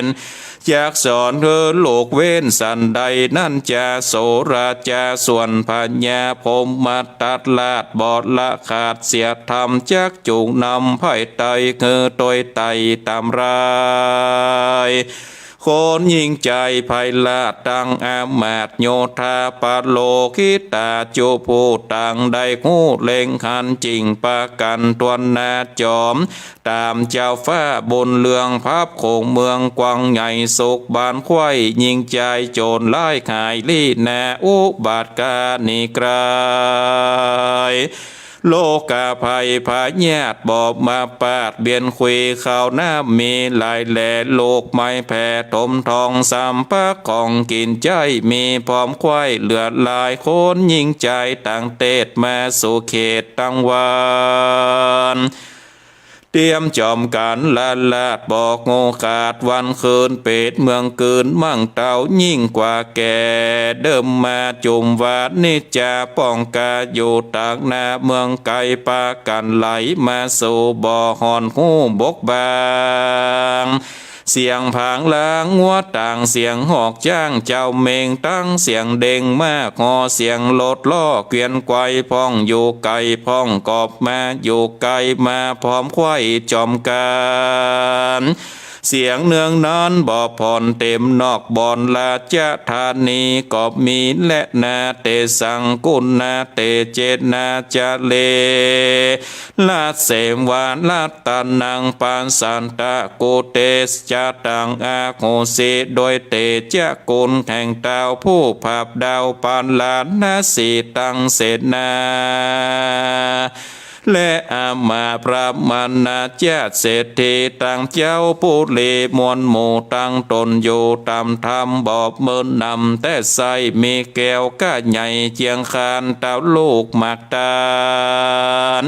น จักสอนหื้อลูกเว้นสันใด นั้นจาโสราจา ส่วนพญาพรหมทัตราช บ่ละขาดเสียธรรม จักจูงนำไพร่ไต หื้อตวยไต่ต๋ามราย คนยิ่งใจ๋ไพร่ราช ตังอามาตย์โยธา ปโลกิตาจุผู้ตัง ได้ฮู้เล็งหัน จึ่งปากั๋นตวนนาจ๋อม ต๋ามเจ้าฟ้าบุญเรือง พับโขงเมืองกว้างใหญ่ สุขบานไขว้ ยิ่งใจ๋โจรร้ายขายลี้นา อุบาทกานิกราย โรคภัยพยาธิบ่มาปาดเบียน ขุยข้าวน้ำมีหลายแหล่ โรคไม้แผ่ถมทอง สำปักของกิ๋นใจ๊มีพร้อมไขว้ เหลือหลายคนยิ่งใจ๋ ต่างเตศมาสู่เขตตังวาน เตรียมจ๋อมกั๋นละลาด บ่ฮู้ขาดวันคืน เปรตเมืองกืนมั่งเต้า ยิ่งกว่าแก่เดิมมา จุ่มวานิจจาป้องกา อยู่ตางนาเมืองไก๋ ปากั๋นไหลมาสู่บ่อ ห่อนฮู้บกบาง เสียงผางลางงัวต่าง เสียงหอกจ๊างเจ้าเม็ง ตังเสียงเด็งม้าฮอ เสียงรถล้อเกวียนไกว พ่องอยู่ไก๋พ่องกอบมา อยู่ไก๋มาพร้อมไขว้จ๋อมกั๋น เสียงเนืองนั้นบ่ผ่อน เต็มนอกบ่อนราชธานี ก็มีแลนา เตสังกุณา เตเจนา จะเล รัสเสวา รัตตัง ปัสสันตะ กุเตจจะตัง อโหสิ โดยเตจะคุณแห่งเต้าผู้ผาบดาวปาราณสี ตังเสนา และอามาตย์พราหมณาจาติเศรษฐี ตังเจ้าปุรีมวลหมู่ ตังต๋นอยู่ต๋ามธรรม บ่เมินนำแต่ใส้ มีแก้วก้าใหญ่เจียงคาน เต้าลูกหมากตาล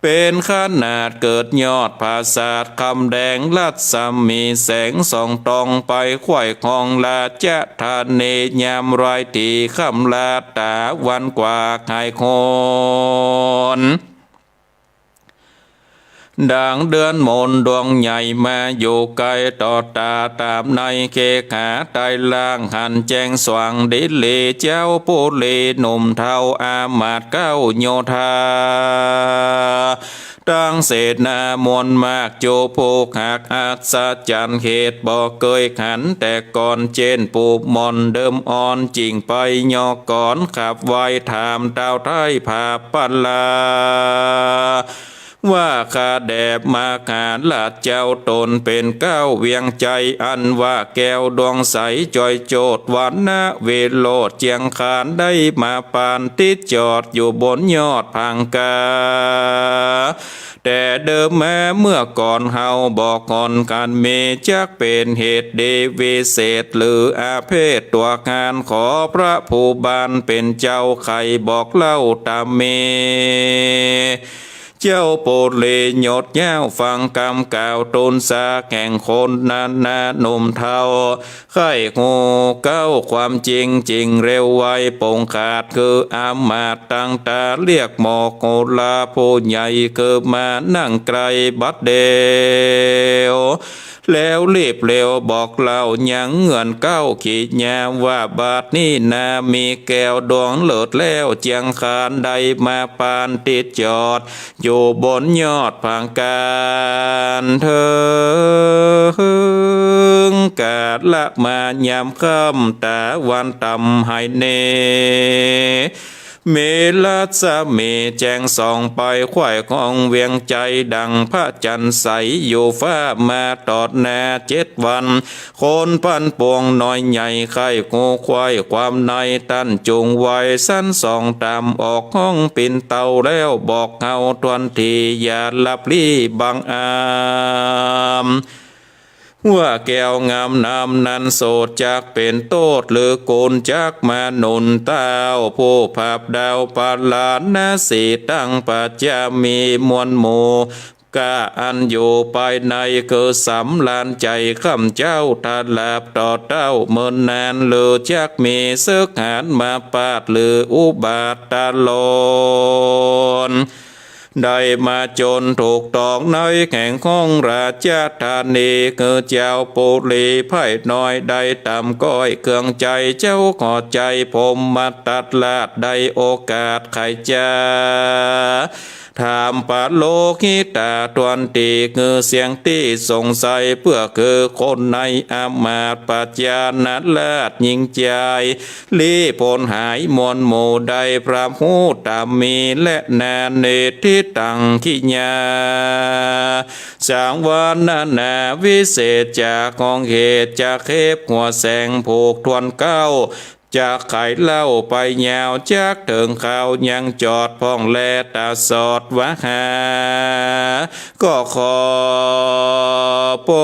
เป๋นขนาดเกิดยอดผาสาท คำแดงรัศมีแสงส่องตองไป ไขว้คองราชธานี ยามรายตี้ค่ำลาต๋าวันกว่าหายคน ดังเดือนมนดวงใหญ่มาอยู่ไก๋ ต่อต๋าต๋ามในเขหาไตรล่าง หันแจ้งสว่างดีหลี เจ้าปุรีหนุ่มเฒ่า อามาตย์เก๊าโยธา ตังเสนามวลมาก จุผู้คักอัศจรรย์ เหตุบ่เกยหันแต่ก่อน เจ้นปูหม่อนเดิมอ่อน จึ่งไปยอกก่อน ขับไหว้ถามเต้าไท้ผาบปารา ว่าข้าแด่มหาราชเจ้า ต๋นเป๋นเก๊าเวียงไจ อันว่าแก้วดวงใส จ้อยโจทย์วรรณวิโรจน์ เจียงคานได้มาปานติดจอด อยู่บนยอดผางกา แต่เดิมมาเมื่อก่อน เฮาบ่ก่อนกั๋นมี จักเป๋นเหตุดีวิเศษ หรืออาเพศตั๋วกาน ขอพระผู้บานเป๋นเจ้า ใค่บอกเล่าต๋ามมี เจ้าปุรียศยาวฟังกำกล่าว ตูนสาแห่งคนนานาหนุ่มเฒ่า ใค่ฮู้เก๊าความจริง จึ่งเร็วไวป่งขาด คืออามาตย์ตังต๋า เรียกหมอกโหราผู้ใหญ่ คือมานั่งใก้บัดเดียว แล้วรีบเร็วบอกเล่ายังเงื่อนเก๊าขีญา ว่าบัดนี้นามีแก้วดวงเลิศแล้ว เจียงคานได้มาปานติดจอด อยู่บนยอดผางกาน เถิงกาละมายามค่ำ ต๋าวันต่ำหายเน มีรัศมีแจ้งส่องไป ไขว้คองเวียงไจ ดังพระจันทร์ใสอยู่ฟ้า มาตอดนาเจ็ดวัน คนพันปวงน้อยใหญ่ ใค่ฮู้ไขว้ความใน ต้านจุ่งไวสันส่องต๋าม ออกฮ้องปิ่นเต้าแล้ว บอกเฮาถ้วนที อย่าลับลี้บังอาม ว่าแก้วงามน้ำนั้นโสด จักเป๋นโต้ษหรือกุณ จักมาหนุนเต้าผู้ผาบดาวปาราณสี ตังปัจจามีมวลหมู่ กาอันอยู่ไปในคือสำราญใจ๋ ข้ำเจ้าถ้าหลับต่อเต้าเมินนาน หรือจักมีเสิกหาญมาปาด หรืออุบาทตะลอน ได้มาจนถูกต้องในแห่งห้องราชธานี คือเจ้าปุรีไพร่น้อยได้ต๋ามก้อยเคืองใจ๋ เจ้าขอใจ๋พรหมทัตราชได้โอกาสไขจ๋า ถามปโลกิตาตวนตี้คือเสียงตี้สงสัย เปื้อคือคนในอำมาตย์พญานาคราชยิ่งใจ๋ ลี้ป๊นหายมวลหมู่ ได้พร่ำฮู้ต๋ามมี และนาเนติตังขิญญา สังวรรณนาวิเศษ จากของเหตุจักเข็บหัวแสงผูกถ้วนเก๊า จักไขเล่าไปยาว จักเถิงคราวยังจอดพ่องแล ต๋าสอดวาหา ก็ขอปร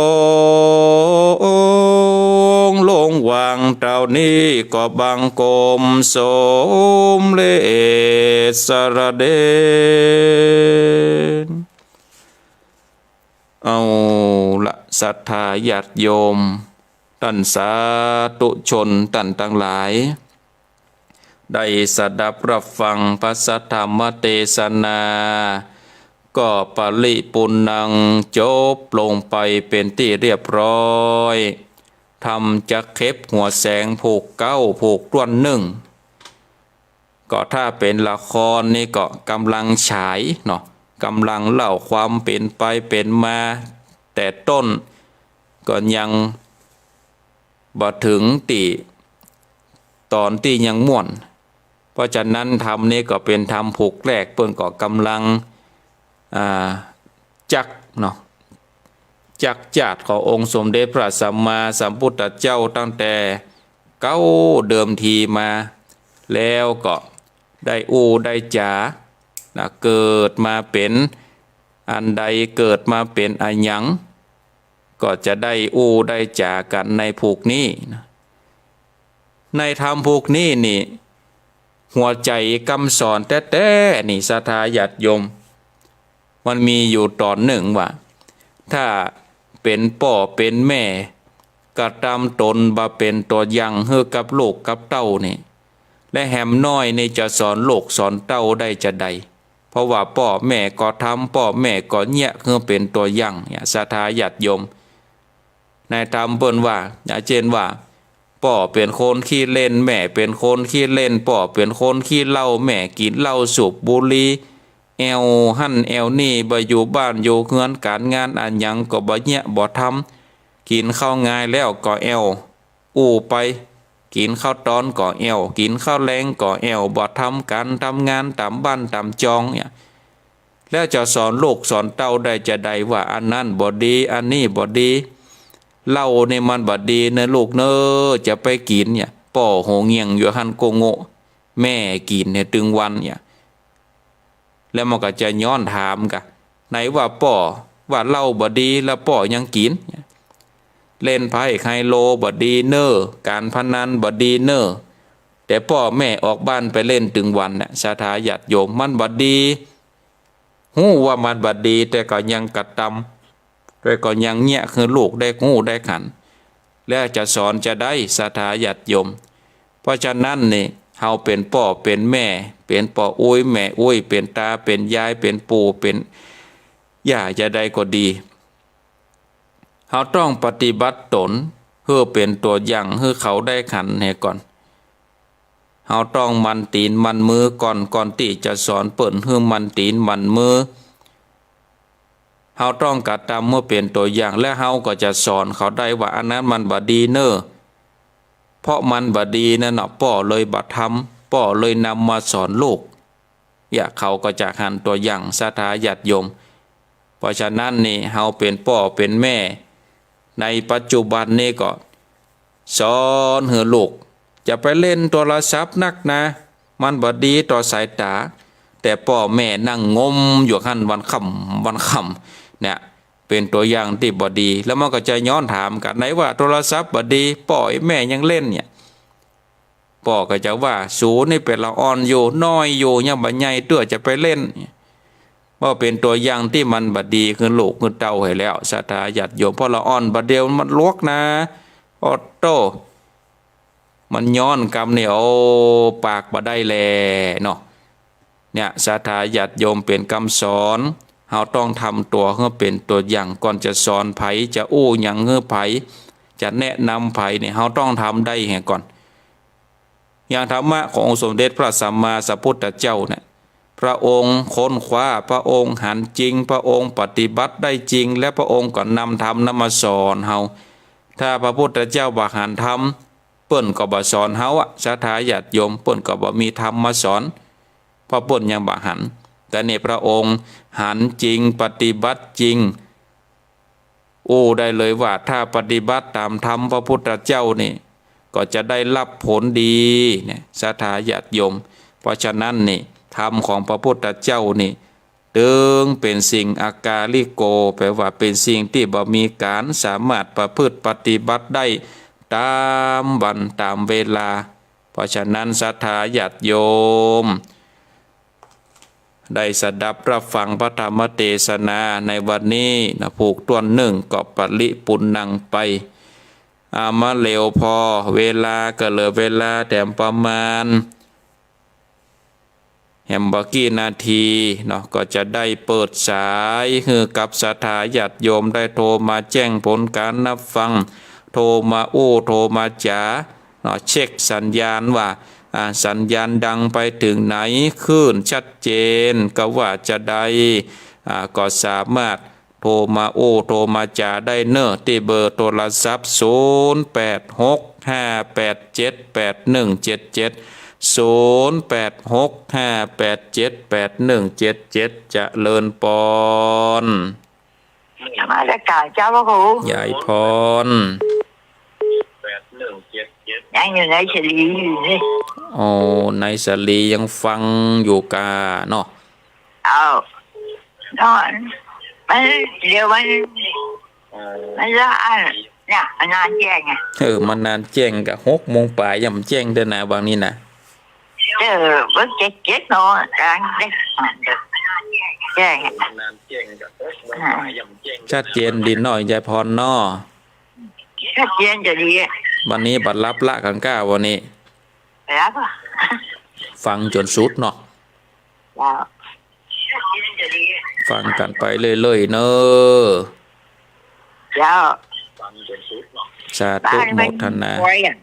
งลงวางเต้านี้ ก็บังคมสมเร็จสะระเด็จ เอาละ ศรัทธาญาติโยม ต้านสาธุชนต้านตังหลาย ได้สดับฮับฟังพระสัทธรรมเตสนา ก็ปริปูรณัง จบลงไปเป๋นตี้เรียบร้อย ธรรมจักเข็บหัวแสงผูกเก๊า ผูกถ้วนนึ่ง ก็ถ้าเป๋นละครนี่ก็ก่ำลังฉายเนาะ ก่ำลังเล่าความเป๋นไปเป๋นมา แต่ต้นก็ยังบ่เถิงตี้ ต๋อนตี้ยังม่วน เพราะฉะนั้นธรรมนี่ก็เป๋นธรรมผูกแรก เปิ้นก็ก่ำลัง อ่า จักเนาะ จักจาติขององค์สมเด็จพระสัมมาสัมพุทธเจ้าตั้งแต่เก๊าเดิมทีมา แล้วก็ได้อู้ได้จ๋า นะ เกิดมาเป๋นอันใด เกิดมาเป๋นอะหยัง ก็จะได้อู้ได้จ๋ากั๋นในผูกนี้นะ ในธรรมผูกนี้นี่ หัวใจ๋กำสอนแต๊ๆ นี่ ศรัทธาญาติโยม มันมีอยู่ต๋อนนึ่งว่า ถ้าเป๋นป้อเป๋นแม่ กระตำต๋นบ่เป๋นตั๋วอย่างหื้อกับลูกกับเต้านี่ และแหมน้อยนี่จะสอนลูกสอนเต้าได้จาใด เพราะว่าป้อแม่ก็ทำ ป้อแม่ก็เยียะหื้อเป๋นตั๋วอย่างเนี่ย ศรัทธาญาติโยม ในธรรมเปิ้นว่า อย่างเจ้นว่า ป้อเป๋นคนขี้เล่น แม่เป๋นคนขี้เล่น ป้อเป๋นคนขี้เหล้า แม่กิ๋นเหล้าสูบบุหรี่ แอ่วหั้นแอ่วนี่ บ่อยู่บ้านอยู่เฮือน ก๋านงานอะหยังก็บ่เยียะบ่ทำ กิ๋นข้าวงายแล้วก็แอ่ว อู้ไป กิ๋นข้าวตอนก็แอ่ว กิ๋นข้าวแลงก็แอ่ว บ่ทำก๋านทำงานต๋ามบ้านต๋ามจองเนี่ย แล้วจะสอนลูกสอนเต้าได้จาใดว่าอันนั้นบ่ดี อันนี้บ่ดี เหล้านี่มันบ่ดีเน่อลูกเน่อ จะไปกิ๋นเนี่ย ป้อโหเงี่ยงอยู่หั้นก็โง่ แม่กิ๋นเนี่ยตึงวันเนี่ย แล้วมันก็จะย้อนถามกะ ไหนว่าป้อว่าเหล้าบ่ดี แล้วป้อยังกิ๋น เล่นไพ่ไฮโลบ่ดีเน่อ ก๋านพนันบ่ดีเน่อ แต่ป้อแม่ออกบ้านไปเล่นตึงวันน่ะ ศรัทธาญาติโยม มันบ่ดี ฮู้ว่ามันบ่ดี แต่ก็ยังกระตำ แต่ก็ยังเยียะหื้อลูกได้ฮู้ได้หัน แล้วจะสอนจาใด ศรัทธาญาติโยม เพราะฉะนั้นนี่ เฮาเป๋นป้อเป๋นแม่ เป๋นป้ออุ๊ยแม่อุ๊ย เป๋นต๋าเป๋นยาย เป๋นปู่เป๋นย่าจาใดก็ดี เฮาต้องปฏิบัติต๋น หื้อเป๋นตั๋วอย่างหื้อเขาได้หันเหียก่อน เฮาต้องหมั่นตี๋นหมั่นมือก่อน ก่อนตี้จะสอนเปิ้นหื้อหมั่นตี๋นหมั่นมือ เฮาต้องกระตำหื้อเป๋นตั๋วอย่าง และเฮาก็จะสอนเขาได้ว่าอันนั้นมันบ่ดีเน่อ เพราะมันบ่ดีนั่นเนาะ ป้อเลยบ่ทำ ป้อเลยนำมาสอนลูก เนี่ย เขาก็จะหันตั๋วอย่าง ศรัทธาญาติโยม เพราะฉะนั้นนี่ เฮาเป๋นป้อเป๋นแม่ ในปัจจุบันนี่ก็สอนหื้อลูก จะไปเล่นโทรศัพท์นักหนา มันบ่ดีต่อสายต๋า แต่ป้อแม่นั่งงมอยู่หั้นวันค่ำวันค่ำ เนี่ย เป๋นตั๋วอย่างตี้บ่ดี แล้วมันก็จะย้อนถามกะ ไหนว่าโทรศัพท์บ่ดี ป้อแม่ยังเล่นเนี่ย ป้อก็จะว่า สูนี่เป๋นละอ่อนอยู่ น้อยอยู่ ยังบ่ใหญ่เตื้อจะไปเล่น เมื่อเป๋นตั๋วอย่างตี้มันบ่ดีหื้อลูกหื้อเต้าหื้อแล้ว ศรัทธาญาติโยม เพราะละอ่อนบ่าเดี่ยวมันหลวกนะ โอ้โต้ มันย้อนกำนี่ โอ้ ปากบ่ได้แลเนาะ เนี่ย ศรัทธาญาติโยม เป๋นกำสอน เฮาต้องทำตั๋วหื้อเป๋นตั๋วอย่าง ก่อนจะสอนใผ จะอู้หยังหื้อใผ จะแนะนำใผเนี่ย เฮาต้องทำได้เหียก่อน อย่างธรรมะขององค์สมเด็จพระสัมมาสัมพุทธเจ้าเนี่ย พระองค์ค้นคว้า พระองค์หันจริง พระองค์ปฏิบัติได้จริง และพระองค์ก็นำธรรมนั้นมาสอนเฮา ถ้าพระพุทธเจ้าบ่หันธรรม เปิ้นก็บ่สอนเฮาอะ ศรัทธาญาติโยม เปิ้นก็บ่มีธรรมมาสอน เพราะเปิ้นยังบ่หัน แต่นี่พระองค์หันจริง ปฏิบัติจริง อู้ได้เลยว่าถ้าปฏิบัติต๋ามธรรมพระพุทธเจ้านี่ ก็จะได้รับผลดีเนี่ย ศรัทธาญาติโยม เพราะฉะนั้นนี่ ธรรมของพระพุทธเจ้านี่ ตึงเป๋นสิ่งอากาลิโก แปลว่าเป๋นสิ่งตี้บ่มีก๋านสามารถประพฤติปฏิบัติได้ต๋ามวันต๋ามเวลา เพราะฉะนั้นศรัทธาญาติโยม ได้สดับรับฟังพระธรรมเตสนาในวันนี้นะ ผูกต้วนนึ่งก็ปะริปุณณังไป อา มาเหลียวผ่อ เวลาก็เหลือเวลาแถมประมาณ แหมบ่กี่นาทีเนาะ ก็จะได้เปิดสายหื้อกับศรัทธาญาติโยมได้โทรมาแจ้งผลก๋านรับฟัง โทรมาอู้ โทรมาจ๋าเนาะ เช็คสัญญาณว่า อ่า สัญญาณดังไปเถิงไหน คลื่นชัดเจนก็ว่าจาใด อ่า ก็สามารถโทรมาอู้ โทรมาจ๋าได้เน่อ ตี้เบอร์โทรศัพท์ ศูนย์แปดหกห้าแปดเจ็ดแปดหนึ่งเจ็ดเจ็ด ศูนย์แปดหกห้าแปดเจ็ดแปดหนึ่งเจ็ดเจ็ด เจริญปอน นมัสก๋านเจ้าพระครู ยายพร ยังอยู่ในสลีอยู่นี่ โอ้ ในสลียังฟังอยู่ก่าเนาะ เอ้า นอน มัน เดี๋ยวมัน มันละอัน เนี่ย มันนานแจ้งไง เออ มันนานแจ้งก่า หกโมงป๋ายยังบ่แจ้งเตื้อนะ บางนี้นะ เออ เบิ่งเจ็ดเจ็ดเนาะ กลางเด็ก แจ้ง ชัดเจนดีเนาะ ยายพรเนาะ ชัดเจนจะดี วันนี้บ่หลับละกั๋งก้าวันนี้ หลับอะ ฟังจ๋นสุดเนาะ เจ้า ฟังกั๋นไปเรื่อยๆ เน่อ เจ้า สาธุโมทนา บ้านมันมีปอยอะ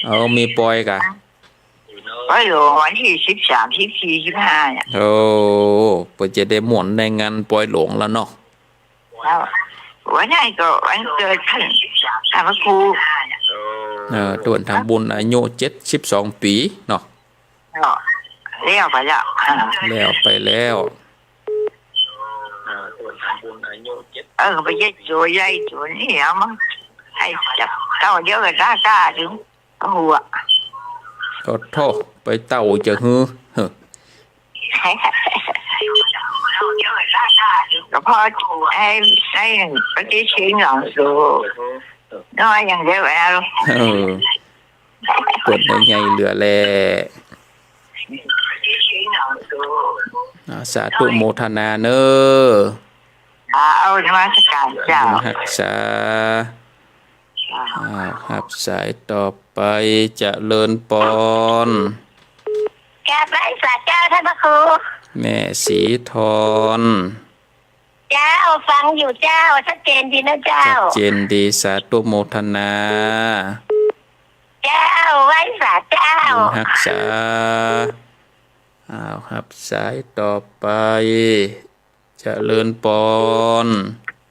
เออ มีปอยก่า ปอยหลวงวันตี้สิบสาม สิบสี่ สิบห้าเนี่ย โอ้ เปิ้นจะได้ม่วนในงานปอยหลวงแล้วเนาะ แล้ววันนั้นก็วันเกิดต้าน ต้านพระครู เออ ต้วนทำบุญอายุเจ็ดสิบสองปี๋เนาะ ก็แล้วไปแล้ว แล้วไปแล้ว เออ ไปเฮ็ดตั๋วใหญ่ตั๋วนี้เอามา หื้อจับเต้าเดียวกับต๋าต๋า เถิงหัว โอ้โธ่ ไปเต้าจะหื้อ เฮ้อ ก็พอหื้อ หื้อปฏิทินหลวงสูน้อยอย่างเดียวแล้ว เออ เปิ้นได้ใหญ่เหลือแล อ่า สาธุโมทนาเน่อ อ่า เอานมัสก๋านเจ้า บุญฮักษา อ่า อ่า ฮับสายต่อไป เจริญปอน กราบไหว้สาเจ้าต้านพระครู แม่ศรีทร เจ้า ฟังอยู่เจ้า ชัดเจนดีนะเจ้า ชัดเจนดี สาธุโมทนา เจ้า ไหว้สาเจ้า บุญฮักษา อ้าว ฮับสายต่อไป เจริญปอน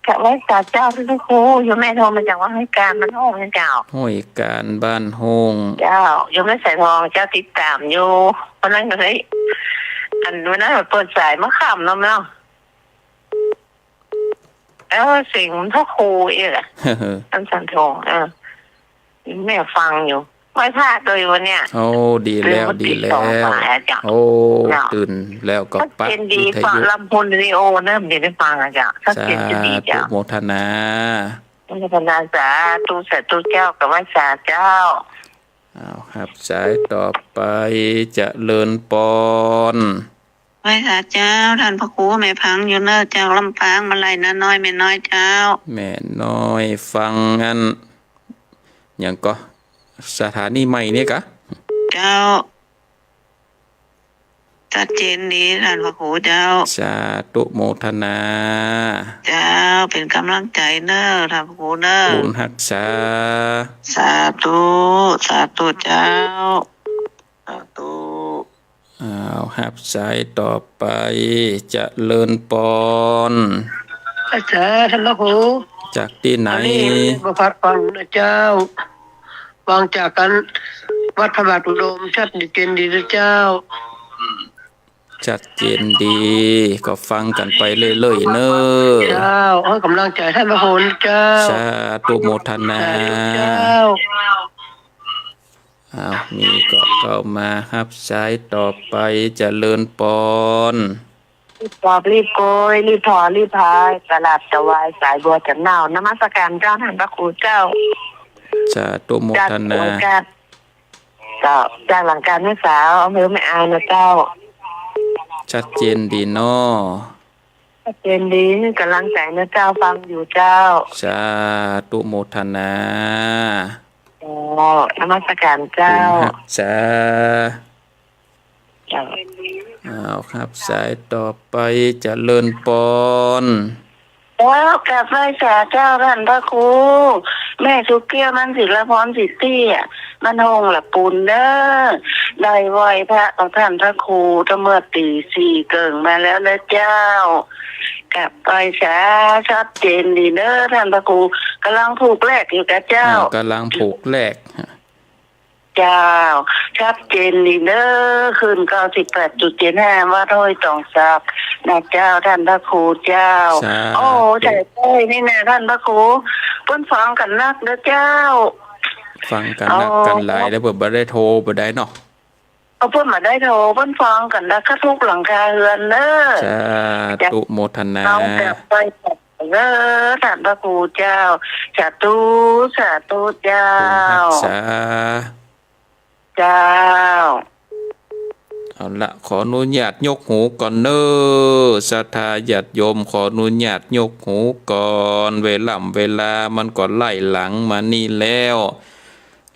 กราบไหว้สาเจ้าต้านพระครู โยมแม่โทรมาจากวัดห้วยกาญบ้านโฮ่งนะเจ้า ห้วยกาญบ้านโฮ่ง เจ้า โยมแม่สายทองเจ้า ติดต๋ามอยู่ วันนั้นก็เลย อันวันนั้นเปิดสายเมื่อค่ำเนาะ เนาะ เออ เสียงพระครูเองอะ ท่านสันทอง เออ แม่ฟังอยู่ ไหว้พระโตอยู่วันเนี้ย โอ้ ดีแล้ว ตื่นมา ดีแล้ว ตีสองกว่าอะเจ้า โอ้ เนาะ ตื่นแล้วก็ ชัดเจนดี เปิดวิทยุ ฟังลำโพงเรดิโอนะ เดี๋ยวได้ฟังอะเจ้า ชัดเจนจะดีเจ้า สาธุโมทนา โมทนาสาธุ สาธุเจ้า กราบไหว้สาเจ้า อ้าว ฮับสายต่อไป เจริญปอน ไหว้สาเจ้า ท่านพระครู แม่ฟังอยู่เน่อ จากลำปาง บ้านไร่นาน้อย แม่น้อยเจ้า แม่น้อย ฟังอัน หยังก่อ สถานีใหม่นี่กา เจ้า ชัดเจนดี ท่านพระครูเจ้า สาธุโมทนา เจ้า เป๋นก๋ำลังใจ๋เน่อ ท่านพระครูเน่อ บุญฮักษา สาธุ สาธุเจ้า สาธุ อ้าว ฮับสายต่อไป เจริญปอน อาจารย์ ท่านพระครู จากตี้ไหน อันนี้บ่พัดฟังนะเจ้า ฟังจากกั๋นวัดพระบาทอุดม ชัดเจนดีนะเจ้า ชัดเจนดี ก็ฟังกั๋นไปเรื่อยๆ เน่อ เจ้า ให้ก๋ำลังใจ๋ท่านพระครูเจ้า สาธุโมทนา สาธุเจ้า อ้าว มีก็เข้ามาฮับสายต่อไป เจริญปอน รีบตอบรีบโกย รีบถอนรีบพาย กราบถวายสายบัวจากเน่า นมัสการเจ้า ท่านพระครูเจ้า สาธุโมทนา จากโครงการ เจ้า จากหลังการแม่สาว อำเภอแม่อายนะเจ้า ชัดเจนดีเนาะ ชัดเจนดี ให้ก๋ำลังใจ๋นะเจ้า ฟังอยู่เจ้า สาธุโมทนา เจ้า นมัสการเจ้า บุญฮักษา เจ้า อ้าว ฮับสายต่อไป เจริญปอน เจ้า กราบไหว้สาเจ้า ท่านพระครู แม่สุขแก้ว บ้านศิลาพร ศรีเตี้ย บ้านห้องละปูนเน่อ ได้ไหว้พระกับท่านพระครูตั้งเมื่อตี๋สี่เกิ่งมาแล้วนะเจ้า กราบไหว้สา ชัดเจนดีเน่อ ท่านพระครู ก๋ำลังผูกแลกอยู่กาเจ้า อ่า ก๋ำลังผูกแลก เจ้า ชัดเจนดีเน่อ คลื่นเก้าสิบแปดจุดเจ็ดห้า วัดห้วยตองสักนะเจ้า ท่านพระครูเจ้า สาธุ โอ้ ใจ๋ใจ้นี่นา ท่านพระครู เปิ้นฟังกั๋นนักเน่อเจ้า ฟังกั๋นนักกั๋นหลาย แล้วเปิ้นบ่ได้โทรไปได้เนาะ เอา เปิ้นบ่ได้โทร เปิ้นฟังกั๋นนัก ทุกหลังคาเฮือนเน่อ สาธุโมทนา เอาแบบไป เน่อ ท่านพระครูเจ้า สาธุ สาธุเจ้า บุญฮักษา เจ้า เอาละ ขออนุญาตยกหูก่อนเน่อ ศรัทธาญาติโยม ขออนุญาตยกหูก่อน เวล่ำเวลามันก็ไล่หลังมานี่แล้ว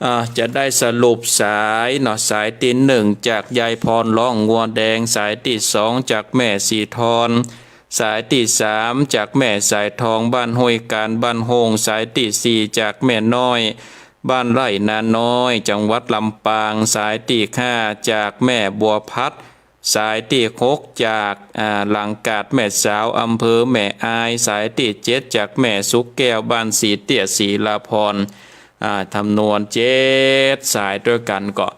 อ่า จะได้สรุปสายเนาะ สายตี้หนึ่งจากยายพรร้องงัวแดง สายตี้สองจากแม่สีทอง สายตี้สามจากแม่สายทองบ้านห้วยกาญบ้านโฮง สายตี้สี่จากแม่น้อยบ้านไร่นาน้อยจังหวัดลำปาง สายตี้ห้าจากแม่บัวพัด สายตี้หกจาก อ่า หลังกาดแม่สาวอำเภอแม่อาย สายตี้เจ็ดจากแม่สุขแก้วบ้านศรีเตี้ยศรีลาพร อ่า จำนวนเจ็ดสายตวยกั๋น ก็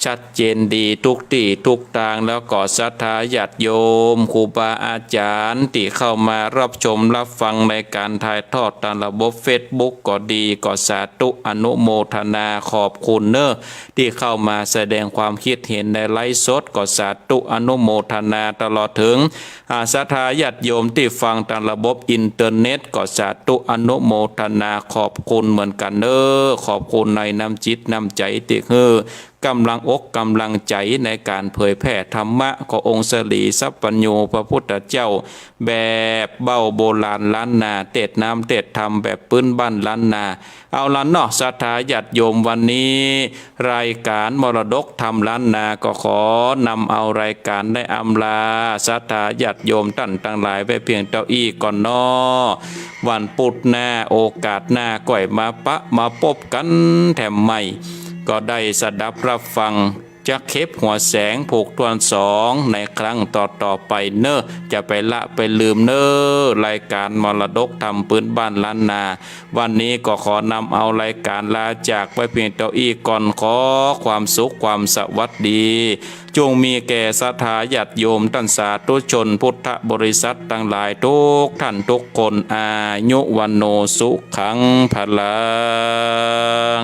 ชัดเจนดีทุกตี้ทุกตาง แล้วก็ศรัทธาญาติโยม ครูบาอาจ๋ารย์ตี้เข้ามารับชมรับฟังในก๋านถ่ายทอดต๋ามระบบเฟซบุ๊กก็ดี ก็สาธุอนุโมทนาขอบคุณเน่อ ตี้เข้ามาแสดงความคิดเห็นในไลฟ์สด ก็สาธุอนุโมทนาตลอดเถิง อ่า ศรัทธาญาติโยมตี้ฟังต๋ามระบบอินเทอร์เน็ต ก็สาธุอนุโมทนาขอบคุณเหมือนกั๋นเน่อ ขอบคุณในน้ำจิตน้ำใจ๋ตี้หื้อก๋ำลังอกก๋ำลังใจ๋ในก๋านเผยแผ่ธรรมะขององค์สรีสัพพัญญูพระพุทธเจ้า แบบเบ้าโบราณล้านนา เตศน้ำเตศธรรมแบบปื๊นบ้านล้านนา เอาละเนาะ ศรัทธาญาติโยม วันนี้รายก๋านมรดกธรรมล้านนาก็ขอนำเอารายก๋านได้อำลาศรัทธาญาติโยมต้านตังหลายไว้เพียงเต้าอี้ก่อนเนาะ วันปุธหน้าโอกาสหน้าก้อยมาปะมาปบกั๋นแถมใหม่ ก็ได้สดับรับฟัง จักเข็บหัวแสงผูกถ้วนสองในครั้งต่อๆ ไปเน่อ จะไปละไปลืมเน่อ รายก๋านมรดกธรรมปื๊นบ้านล้านนา วันนี้ก็ขอนำเอารายก๋านลาจากไว้เพียงเต้าอี้ก่อน ขอความสุขความสวัสดี จงมีแก่ศรัทธาญาติโยมต้านสาธุชนพุทธบริษัทตังหลายทุกท่านทุกคน อายุวัณโณสุขังพลัง